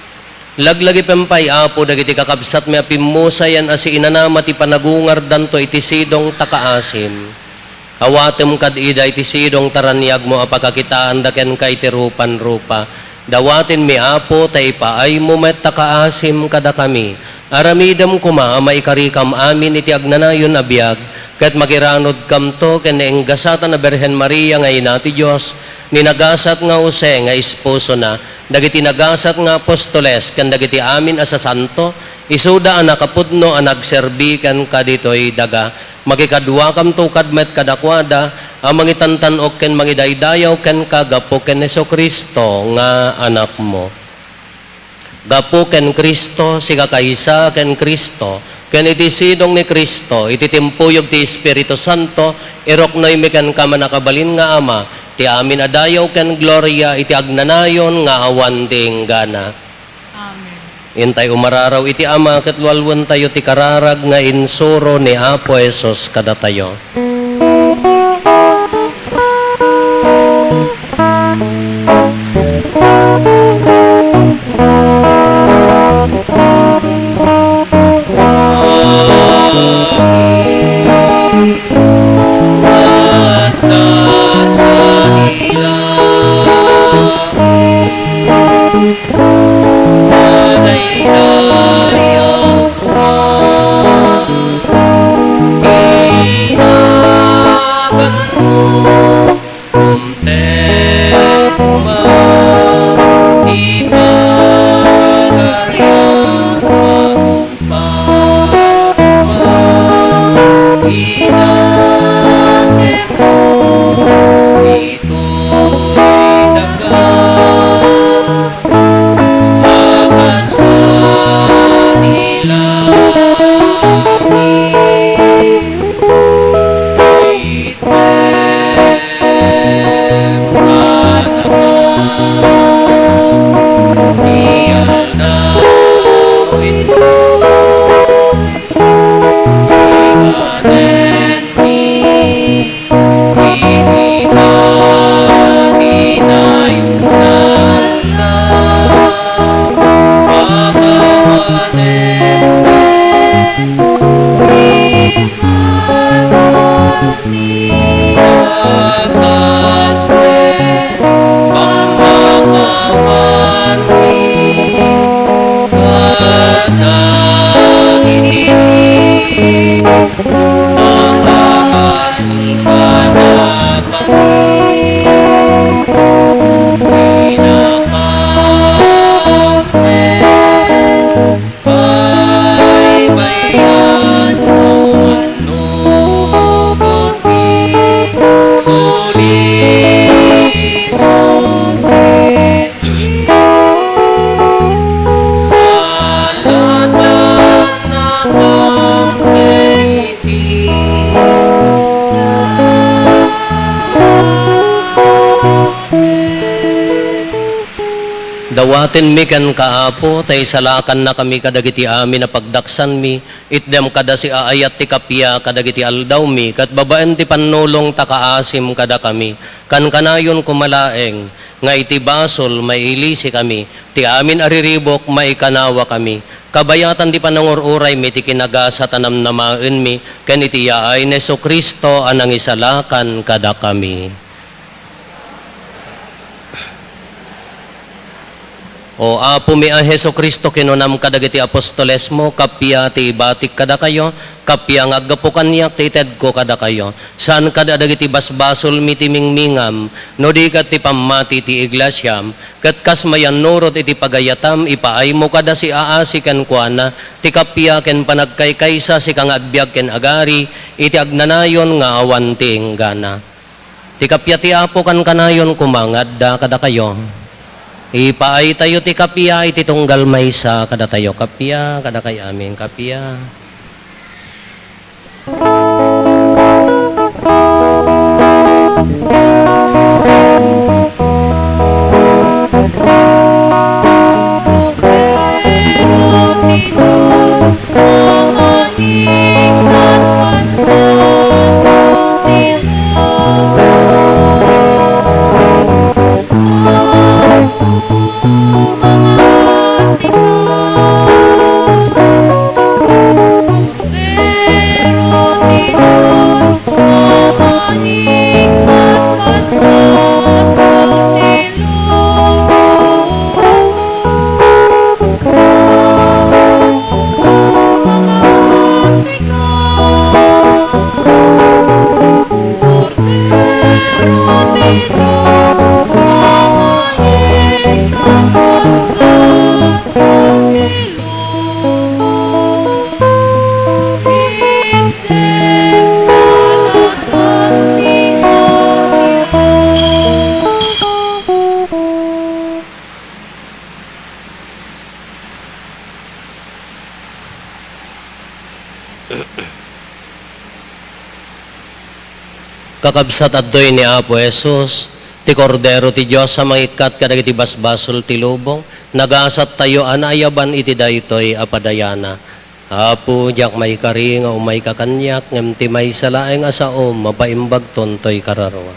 Laglagipem pay, Apo, dagiti kakabsatmi a pimmusayan a siinanama ti panagungardanto iti sidong ta kaasim. Awatem kad ida iti sidong ta raniagmo a pakakitaanda kenka iti rupan-rupa. Dawatenmi, Apo, ta ipaaymo met ta kaasim kadakami. Aramidem koma a maikarikam amin iti agnanayon a biag, ket makiranudkamto ken naenggasatan a Birhen Maria nga Ina ti Dios, ni nagasat nga Jose nga esposona, dagiti nagasat nga apostoles, ken dagiti amin a sasanto, isuda a nakapudno a nagserbi kenka ditoy daga. Makikaduakamto kad met kadakuada a mangitantan-ok ken mangidaydayaw kenka gapu ken Jesu-Cristo nga Anakmo. Gapu ken Cristo, sikakaysa ken Cristo, ken iti sidong ni Cristo, iti timpuyog ti Espiritu Santo, iruknoymi kenka, mannakabalin nga Ama, ti amin a dayaw ken gloria iti agnanayon nga awan ti inggana. Amen. Intay umararaw iti Ama ket lualuentayo ti kararag nga insuro ni Apo Jesus kadatayo. Dawatenmi kenka, Apo, ta isalakannakami kadagiti amin a pagdaksanmi. Itdem kada siaayat ti kappia kadagiti aldawmi, ket babaen ti pannulongta, kaasim kadakami. Kankanayon koma laeng nga iti basol, mailisikami. Ti amin a riribuk, maikanawakami. Kabayatan ti panangur-uraymi ti kinagasat a namnamaenmi, ken iti yaay ni Jesu-Cristo a nangisalakan kadakami. O Apomi a Jesu-Cristo, kinunam kadagiti apostolesmo, kappia ti ibatik kadakayo, kappia nga aggapu kaniak ti itedko kadakayo. Saan kadagiti basbasolmi ti mingmingam, no di ket ti pammati ti iglesiam, ket kas mayannurot iti pagayatam, ipaaymo kada siaasi kenkuana ti kappia ken panagkaykaysa, sika nga agbiag ken agari iti agnanayon nga awan ti inggana. Ti kappia ti Apo kankanayon koma nga adda kadakayo. Ipaaytayo ti kappia iti tunggal maysa kadatayo. Kappia kadakay amin, kappia. Kakabsat, adtoy ni Apo Jesus, ti Kordero ti Dios a mangikkat kadagiti basbasol ti lubong. Nagasattayo a naayaban iti daytoy a padayana. Apo, diak maikari nga umayka kaniak, ngem ti maysa laeng a saom, mapaimbagton toy kararua.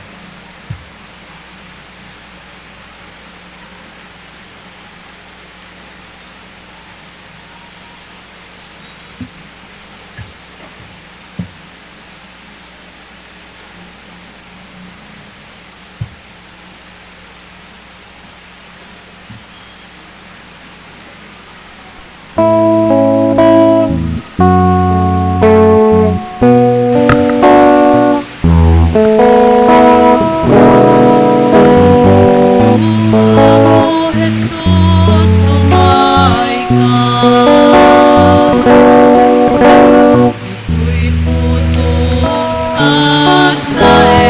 O Jesus, umayka. Ditoy pusok agnaedka.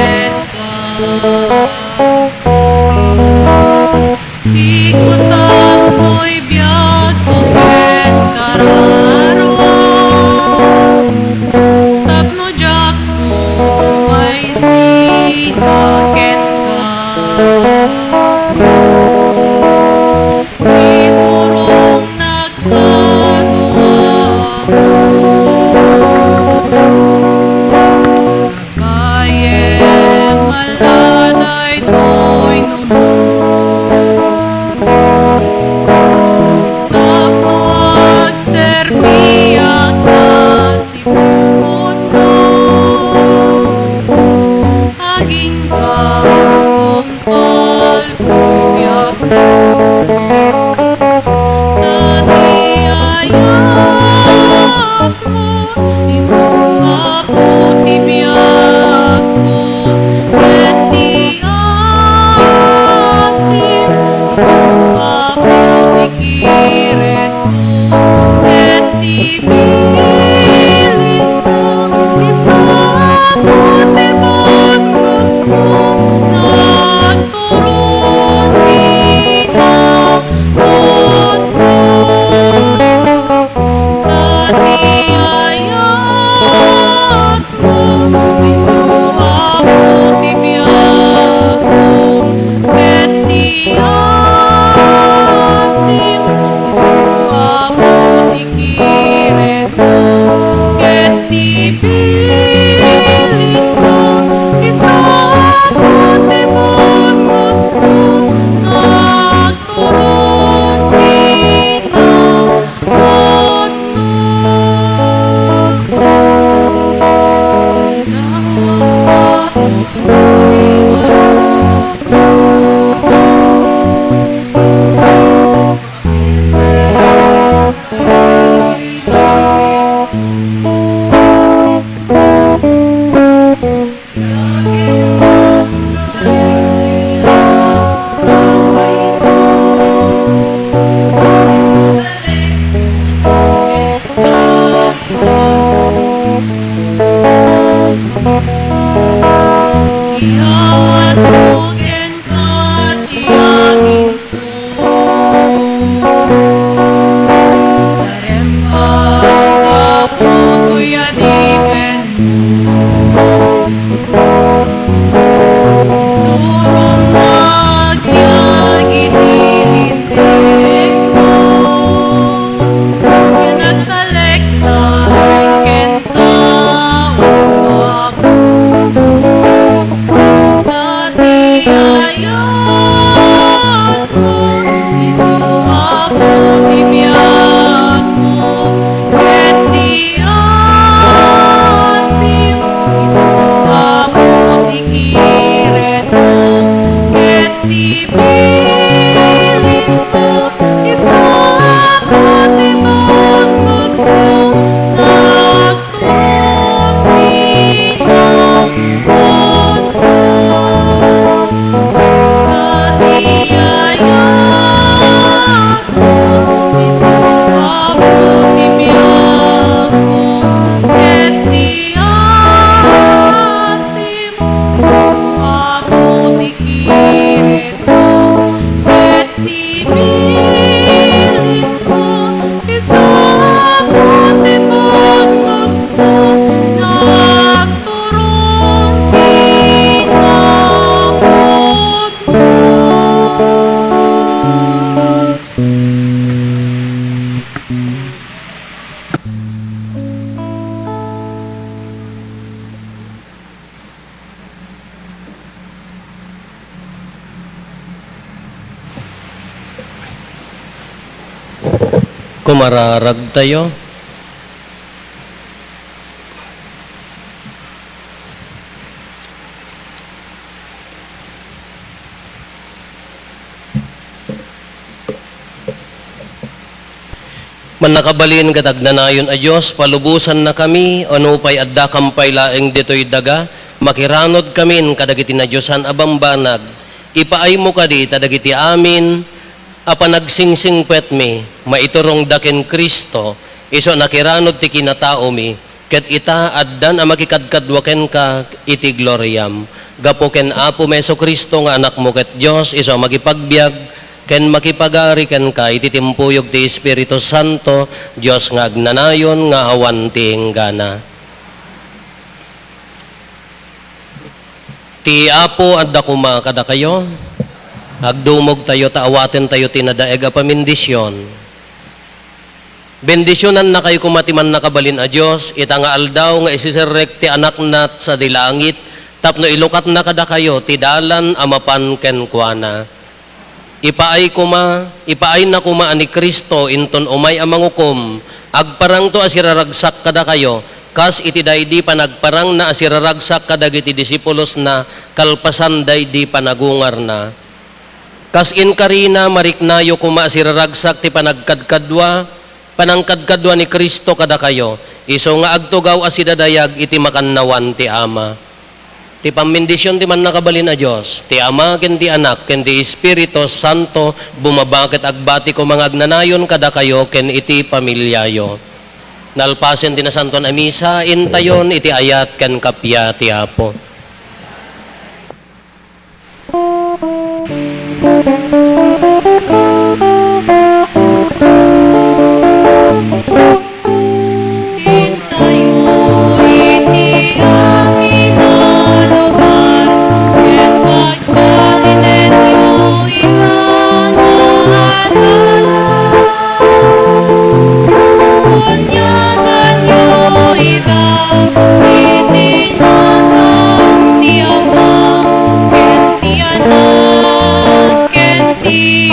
Ikutantoy biagko ken kararua, tapno diak umaysina kenka. Iturongnak kano, Apo. Gayem ala daytoy numo, tapno agserbiak a siputko. Agingga, tungpalkoy biagko. Ta ti ayatko, isu Apo ti biagko, ket ti asim, isu Apo ti kirekko, ket ti bilinko, isu Apo ti bagnusko. Nagturong ti Ti bilinko, isu a ti bagnosko, nagturong ti nakputko. Ti ayatko, isu a ti biagko, ket ti asim, isu a ti kiretko, ket ti bilinko, isu a ti bagnosko, nagturong ti nakputko. Kumararagtayo. Mannakabalin ket agnanayon a Dios, palubosannakami, a nupay addakam pay laeng ditoy daga, makiranudkamin kadagiti nadiosan a bambanag. Ipaaymo kadi ta dagiti amin a panagsingsingpetmi, maiturongda ken Cristo, isu a nakiranud ti kinataomi, ket ita, addan a makikadkadua kenka iti gloriam. Gapu ken Apomi Jesu-Cristo nga Anakmo ket Dios, isu a makipagbiag ken makipagari kenka iti timpuyog ti Espiritu Santo, Dios nga agnanayon nga awan ti inggana. Ti Apo adda koma kadakayo. Agdumogtayo ta awatentayo ti nadaeg a pamindision. Bendisionannakayo koma ti Mannakabalin a Dios ita nga aldaw nga isiserrek ti Anakna sadi langit tapno ilukatna kadakayo ti dalan a mapan kenkuana. Ipaay koma, ipaayna koma a ni Cristo inton umay a mangukom, agparangto a siraragsak kadakayo, kas iti daydi panagparangna a siraragsak kadagiti disipulosna kalpasan daydi panagungarna. Kas inkarina, mariknayo koma a siraragsak ti panagkadkadua, panangkadkadua ni Cristo kadakayo, isu nga agtugaw a sidadayag iti makannawan ti Ama. Ti pammindision ti Mannakabalin a Dios, ti Ama ken ti Anak ken ti Espiritu Santo, bumaba ket agbati koma nga agnanayon kadakayo ken iti pamiliayo. Nalpasen ti Nasantoan a Misa, intayon iti ayat ken kappia ti Apo. Bunyaganyo ida iti ngadan ti Ama, ken ti Anak, ken ti